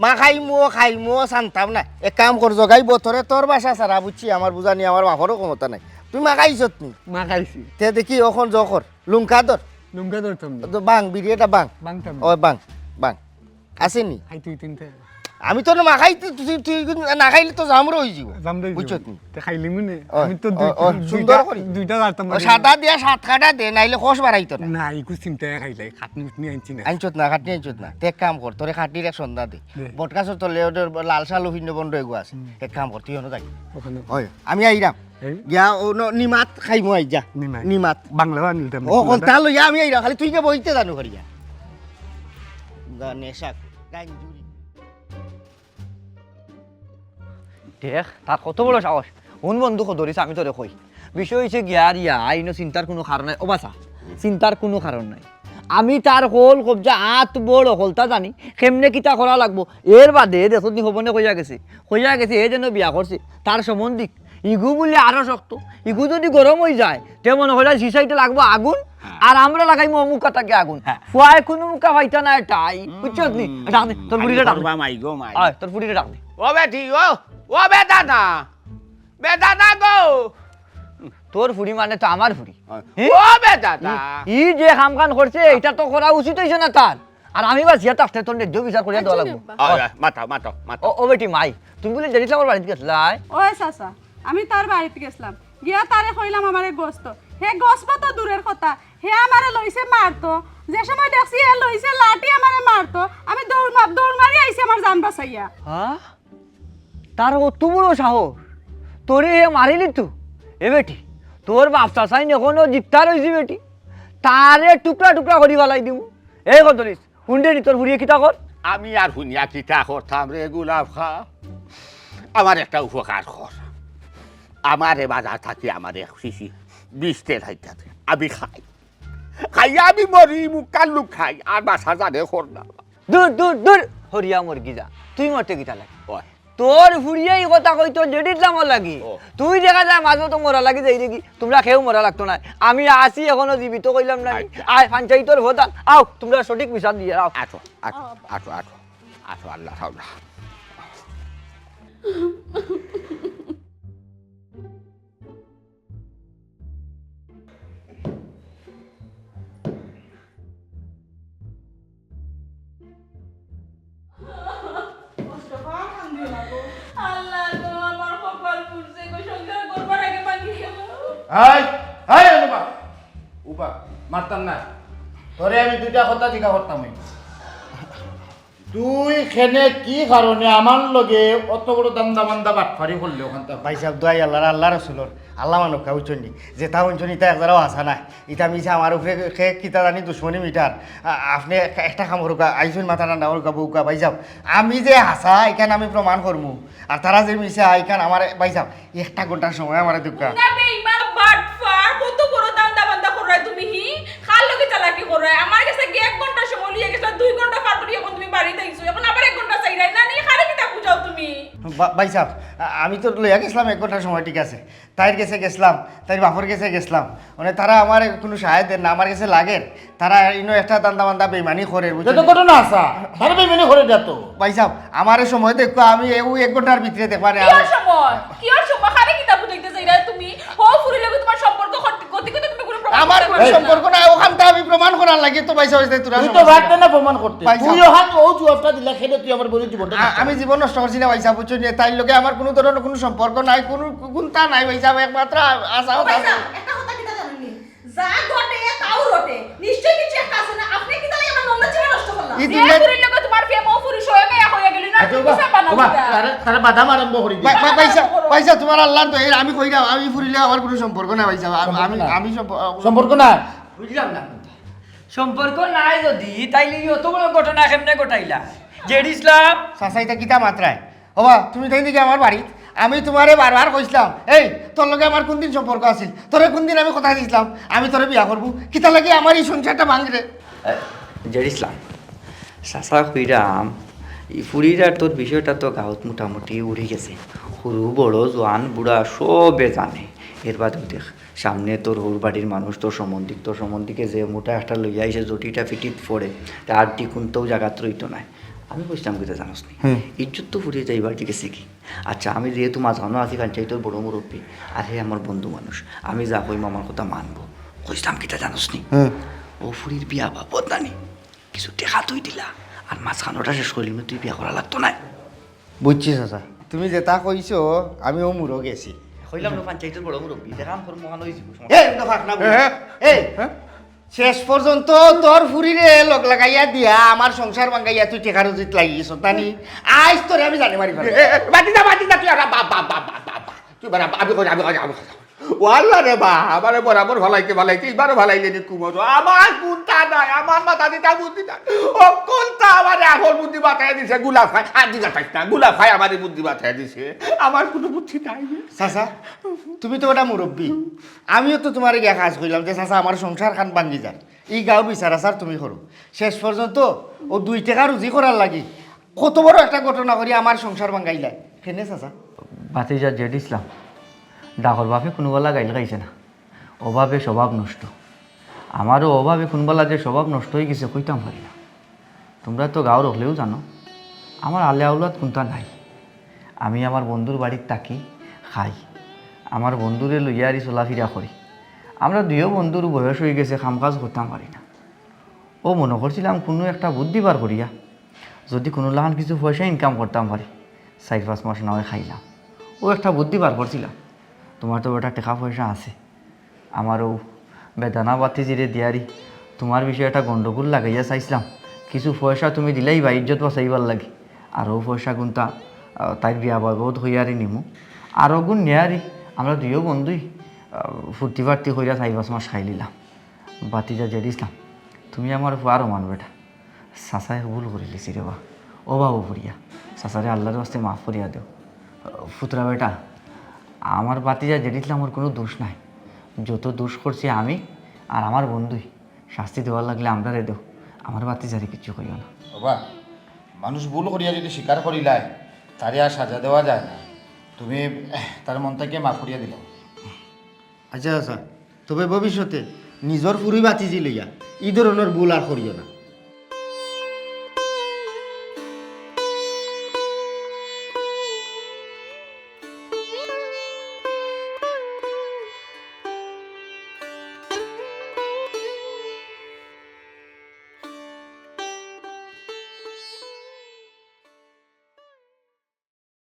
মাখাইমু, খাইমু, শান্তাম না। এক কাম কর, জগাই বতরে তোর বাসা ছাড়া বুঝছি, আমার বুঝানি, আমার বাপরও ক্ষমতা নাই। তুই মাখাইছত নি? মাখাইছি। তে দেখি, অখন জো কর, লুঙ্কা ধর। লুঙ্কা ধরতাম না। তো বাং, বিড়ি এটা বাং। বাংতাম না। ও বাং, বাং। আছে নি? খাই তুই তিনটা। আমি তো না খাইতে, তুই, তুই না খাইলে তো জামরো অই যিবো। জামরো অই যিবো। বুঝছত নি? তে খাইলিমু নে। অয়, আমি তো অয়, দুই-, অয়, দুইটা, সুন্দর করি। দুইটা জারতাম অয়, না। সাদা দিয়া সাত কাটা দে, নাইলে কষ বাড়াইতো না। না, ইগু চিন্তায় খাইলাই, খাটনি উটনি আনছি না। আনছত না, খাটনি আনছত না। তে এক কাম কর, তোরে খাটনির এক সন্ধ্যা দে। দে। বটগাছর তলে ওদের লাল শাল অভিন্ন বন্ধ এগু আছে। হুম। এক কাম কর, তুই অনো যাই। ওখানে। অয়, আমি আইরাম। এই? গিয়া ও ন-, নিমাত খাইমু আই যা। নিমাত। নিমাত। বাংলা বানিলতাম। ও, কোনটা লইয়া আমি আইরাম, খালি তুই গিয়া বইতে জানো করিয়া। গা নেশা, গাঞ্জুরি। দেখ, তার কত বড় সাহস। হুন বন্ধু, কদরিস, আমি তোরে কই। বিষয় অইছে গিয়া আর ইয়া, ইনো চিন্তার কুনু কারণ নাই। ও বাছা, চিন্তার কুনু কারণ নাই। আমি তার হকল কবজা আত বড় হকলতা জানি, কেমনে কিতা করা লাগবো। এর বাদে দেখছত নি হবনে কইয়া গেছে, কইয়া গেছে, এ যেন বিয়া করছে, তার সম্বন্ধিক। ইগু বুলে আরো শক্ত, ইগু যদি গরম অই যায়, তে মনো কইরা সিসাইতে লাগবো আগুন, হ্যাঁ। আর আমরা লাগাইমু অমুকা তাকে আগুন। হ্যাঁ। ফুয়ায় কুনু মুখা পাইতা না এটাই, হুম। বুঝছত নি? ডাক দে, তোর আমি বুড়িরে ডাক দে। করবা মাই গো মাই। অয়, তোর বুড়িরে ডাক দে। ও বেটি, ও, ও বেদানা, বেদানা গো। তোর ফুড়ি মানে তো আমার ফুড়ি। অয়। হি? ও বেদানা। ই, ই যে কামখান করছে, এটা তো করা উচিত অইছে না তার। আর আমি বাঁচিয়া থাকতে তোর ন্যায্য বিচার করিয়া দেওয়া লাগবো। আচ্ছা, আব্বা। অয়, অয়, মাতাও, মাতাও, মাতাও। ও, ও বেটি মাই, তুমি বুলে জেরিসলামর বাড়িত গেছলায়? অয় চাচা, আমি তার বাড়িত গেছলাম, গিয়া তারে কইলাম আমারে গোস্ত। হে গোস্ত তো দূরের কথা, হে আমারে লইছে মারতো। যে সময় দেখছি হে লইছে লাঠি আমারে মারতো, আমি দৌড় মা-, দৌড় মারি আইছি আমার জান বাঁচাইয়া। হ্যাঁ? তার অত বড় সাহস, তোরে হে মারিলিতো? এ বেটি, তোর বাপ চাচাইন এখনো জিপ্তা রইছে বেটি, তারে টুকরা টুকরা করি ফালাই দিমু। এই কদরিস, হুনরে নি তোর ফুড়িয়ে কিতা কর? আমি আর হুনিয়া কিতা করতাম রে গুলাব খা? আমার একটা উপকার কর। আমারে বাজার থাকি আমারে এক শিশি বিষ তেল হাইতা দে। আমি খাই। খাইয়া আমি মরি, মুখ কান লুক খাই। আর বাসা জানে কর না। দূর, দূর, দূর। হরিয়া মরগি যা। তুই মরতে কিতা লাগে? ওই। তোর ফুড়িয়ে ই কথা কইতো জেরিসলামর লাগি। ও। তুই দেখা যায় মাঝে তো মরা লাগি যাই দেখি। তোমরা কেউ মরা লাগতো না। আমি আছি এখনো জীবিত কইলাম না। আচ্ছা। আয়, পঞ্চায়েতর ভোট আন। আও, তোমরা সঠিক বিচার দিয়ে আও। আছো, আছো, আছো, আছো। আছো, আল্লাহ, আল্লাহ। আল্লাহ গো, আমার কপাল পুড়ছে গো, সংসার করবার আগে ভাঙি গেল। এই, এই, উবা, উবা, মারতাম না। তোরে আমি দুইটা কথা জিজ্ঞাসা করতাম। তুই কেনে কি কারণে আমার লগে অত বড় দান্দা বান্দা বাটপারি করলে ওখান থেকে? ভাই সাহেব, দোয়াই আল্লাহর, আল্লাহ রসুলর, আল্লাহ মানবকা, বুঝছইন নি? যেটা হুনছইন, ইটা এক জারাও হাছা নায়। ইটা মিছা আমার উপরে কে কিতা জানি দুশমনি মিটার। আ-, আপনে একটা, একটা কাম করুকা, আইছইন মাথা ঠান্ডা করুকা, বউকা, ভাই সাহেব। আমি যে হাছা, ইখান আমি প্রমাণ করমু। আর তারা যে মিছা, ইখান আমার, ভাই সাহেব, একটা ঘন্টার সময় আমারে দেউক্কা। না বে, ইমান বাটপার, কত বড় দান্দা বান্দা কররায় তুমি, হি? কার লগে চালাকি কররায়? আমার গেছে গিয়া এক ঘন্টা সময় লইয়া গেছলায়, দুই ঘন্টা পার করি এখন তুমি বাড়িত আইছো, এখন আবার এক ঘন্টা চাইরায় না নি, কারে কিতা বুঝাও তুমি? বা-, ভাই সাহেব, আ-, আমি তো লইয়া গেছলাম এক ঘন্টা সময়, ঠিক আছে, তাইর গেছে গেছলাম, তাইর বাপর গেছে গেছলাম, মানে তারা আমারে কুনু সাহায্য দের না, আমার গেছে লাগের। তারা ইনো একটা দান্দা বান্দা বেইমানি করের, বুঝছইন? যত ঘটনা আছে, তারা বেইমানি করে যত। ভাই সাহেব, আমারে সময় দেউক্কা, আমি এ-, ওই এক ঘন্টার ভিতরে দেখবা নে, কিয়র আমি সময়? কিয়র সময়? কারে কিতা বুঝাইতে চাইরায় তুমি? হউ ফুড়ির লগে তোমার সম্পর্ক করতে, করতে, করতে তুমি কুনু প্রমাণ আমার করতে কুনু পারছো না। সম্পর্ক নাই, ওখানটা আমি প্রমাণ করার লাগি তো ভাই সাহেব, তোরা তুই তো সমস্যা। পারতে না প্রমাণ করতে। ভাই সাহেব। তুই ওখান ও জুয়াবটা দিলা, খেলে তুই আমার বোনের জীবনটা আ-, নষ্ট আমি করলি। জীবন নষ্ট করছি না ভাই সাহেব, বুঝছইন নি? তাইর লগে আমার কুনু ধরনের কুনু সম্পর্ক নাই, কুনু কুন্তা নাই ভাই সাহেব, একমাত্র আশা ও ভাই আছে। সাহেব, একটা কথা কিতা জানেন নি? যা ঘটে, তাও রটে। নিশ্চয় কিছু একটা আছে না? আপনে কিতা লাগি আমার ননদর জীবন নষ্ট করলা? ই যে দুনিয়াত ফুড়ির লগে তোমার প্রেম, ও ফুড়ি সয়ে গয়া হইয়া গেল না? আচ্ছা, তুমি ওবা, কিসব বানাও ওবা, কিতা? তারা, তারা বাদাম আরম্ভ করি দিই। ভাই, ভাই, ভাই সাহেব, ভাই সাহেব, তোমার আল্লাহর দোহাই, আমি কইরাম, আমি ফুড়ির লগে আমার কুনু সম্পর্ক নাই ভাই সাহেব। আমি, সম্পর্ক আমি, নাই। আমি সম্প-, সম্পর্ক নাই। বুঝলাম না। সম্পর্ক নাই যদি, তাইলে ই অত বড় ঘটনা কেমনে ঘটাইলা? জেড ইসলাম। চাচা, ইতা কিতা মাতরায়? ওবা, তুমি তাই দিকে আমার বাড়িত, আমি তোমারে বারবার কইছলাম, এই, তোর লগে আমার কুনদিন সম্পর্ক আছিল? তোরে কুনদিন আমি কথা দিছলাম, আমি তোরে বিয়া করমু? কিতা লাগি আমার ই সংসারটা ভাঙরে? এ, জেড ইসলাম, চাচা কইরাম, ই ফুড়ির আর তোর বিষয়টা তো গাঁওত মোটামুটি উড়ি গেছে। হুরু, বড়, জোয়ান, বুড়া সবে জানে। এর বাদেও দেখ, সামনে তোর হউর বাড়ির মানুষ, তোর সম্বন্ধিক, তোর সম্বন্ধিকে যে মুটা একটা লইয়া আইছে, জটিটা ফিটিত পড়ে, তার দি কুন্তাও জাগাত রইতো নায়। আমি কইছলাম কিতা জানোস নি? হুম। ইজ্জত তো ফুরিয়ে যাইবার দিকে গেছে কি? আচ্ছা, আমি যেহেতু মাঝখানো আছি, খান চাই তোর বড় মুরব্বি, আর হে আমার বন্ধু মানুষ, আমি যা কইমু আমার কথা মানবো। কইছলাম কিতা জানোস নি? হুম। ও ফুরির বিয়া বাবদ নানি, কিছু টেকা তুই দিলা, আর মাঝখানোটা শেষ করিলি, তুই বিয়া করা লাগতো নায়। বুঝছি চাচা, তুমি যেটা কইছো, আমি ও মুরো গেছি। কইলাম না, পঞ্চায়েতর বড় মুরব্বি, এটা কাম করবো, মহান হয়ে যাবো, সমস্যা এ, নাই। এটা ফাঁক না, এ, এ, এই, এ? শেষ পর্যন্ত তোর ফুরিরে লগ লাগাইয়া দিয়া আমার সংসার ভাঙ্গাইয়া তুই টেকা রুজিত লাগিস, তানি? আইস তোরে আমি জানে মারি ফেলবো। এ, এ, বাদ দে, বাদ দে, তুই আর বাপ, বাপ, বাপ, বাপ, বাপ, বাপ। তুই বাড়া, আমি কই, আমি কই, আমি কই। ও আল্লাহ রে বা, আমারে বরাবর ভালাইতে ভালাইতে, এবারও ভালাইলে নি কুমোর। আমার কুন্তা নাই, আমার মাথা দিতা বুদ্ধি নাই। ও কুন্তা আমারে আফল বুদ্ধি বাতায় দিছে, গুলা খাই, আর দিঘা খাইস না, গুলা খাই আমারে বুদ্ধি বাতায় দিছে। আমার কুনু বুদ্ধি নাই। চাচা, তুমি তো বেটা মুরব্বি, আমিও তো তুমারে গিয়া কাজ কইলাম যে, "চাচা, আমার সংসার খান ভাঙ্গি যার, ই গাঁও বিচার আচার তুমি করো।" শেষ পর্যন্ত ও দুই টেকা রুজি করার লাগি কত বড় একটা ঘটনা করি আমার সংসার ভাঙ্গাইলা। কেনে চাচা? ভাতিজা জেড ইসলাম, ডাকর বাপে কুনুবালা গাইল খাইছে না, অভাবে স্বভাব নষ্ট। আমারও অভাবে কুনবালা যে স্বভাব নষ্ট হয়ে গেছে, কইতাম পারি না। তুমরা তো গাঁওর হকলেও জানো, আমার আলে আওলাদ কুন্তা নাই। আমি আমার বন্ধুর বাড়িত থাকি, খাই, আমার বন্ধুরে লইয়া আরি চলাফিরা করি। আমরা দুইও বন্ধুর বয়স হয়ে গেছে, কাম কাজ করতাম পারি না। ও মনো করছিলাম কুনু একটা বুদ্ধি বার করিয়া যদি কুনু লাখান কিছু পয়সা ইনকাম করতাম পারি, চাইর পাঁচ মাস না হয় খাইলাম। ও একটা বুদ্ধি বার করছিলাম, তুমার তো বেটা টেকা পয়সা আছে, আমার ও বেদানা ভাতিজিরে দিয়ারি তুমার বিষয়ে একটা গন্ডগোল লাগাইয়া চাইছিলাম। কিছু পয়সা তুমি দিলাইবা ইজ্জত বাঁচাইবার লাগি, আর ও পয়সা গুনতা, আহ, তাইর বিয়া বাবদ হইয়ারি নিমু। আর ওগুন নেয়ারি আমরা দুইও বন্ধুই, আহ, ফুর্তি ফার্তি করিয়া চাইর পাঁচ মাস খাইলিলাম। ভাতিজা জেড ইসলাম, তুমি আমার ফুয়ারও মান বেটা। চাচায় ভুল করিলিছি রে বা। ও বাবু ফুরিয়া, চাচারে আল্লাহর ওয়াস্তে মাফ করিয়া দেও। ফুতরা বেটা, আমার ভাতিজা জেড ইসলামর কুনু দোষ নাই। যত দোষ করছি আমি আর আমার বন্ধুই। শাস্তি দেওয়ার লাগলে আমরারে দেও, আমার ভাতিজারে কিচ্ছু কইও না। বাবা, মানুষ ভুল করিয়া যদি স্বীকার করিলায়, তারে আর সাজা দেওয়া যায় না। তুমি, এহ, তার মন থাকি মাফ করিয়া দিলাও। আচ্ছা, আচ্ছা, তবে ভবিষ্যতে নিজর ফুরি ভাতিজি লইয়া ই ধরনর ভুল আর করিও না।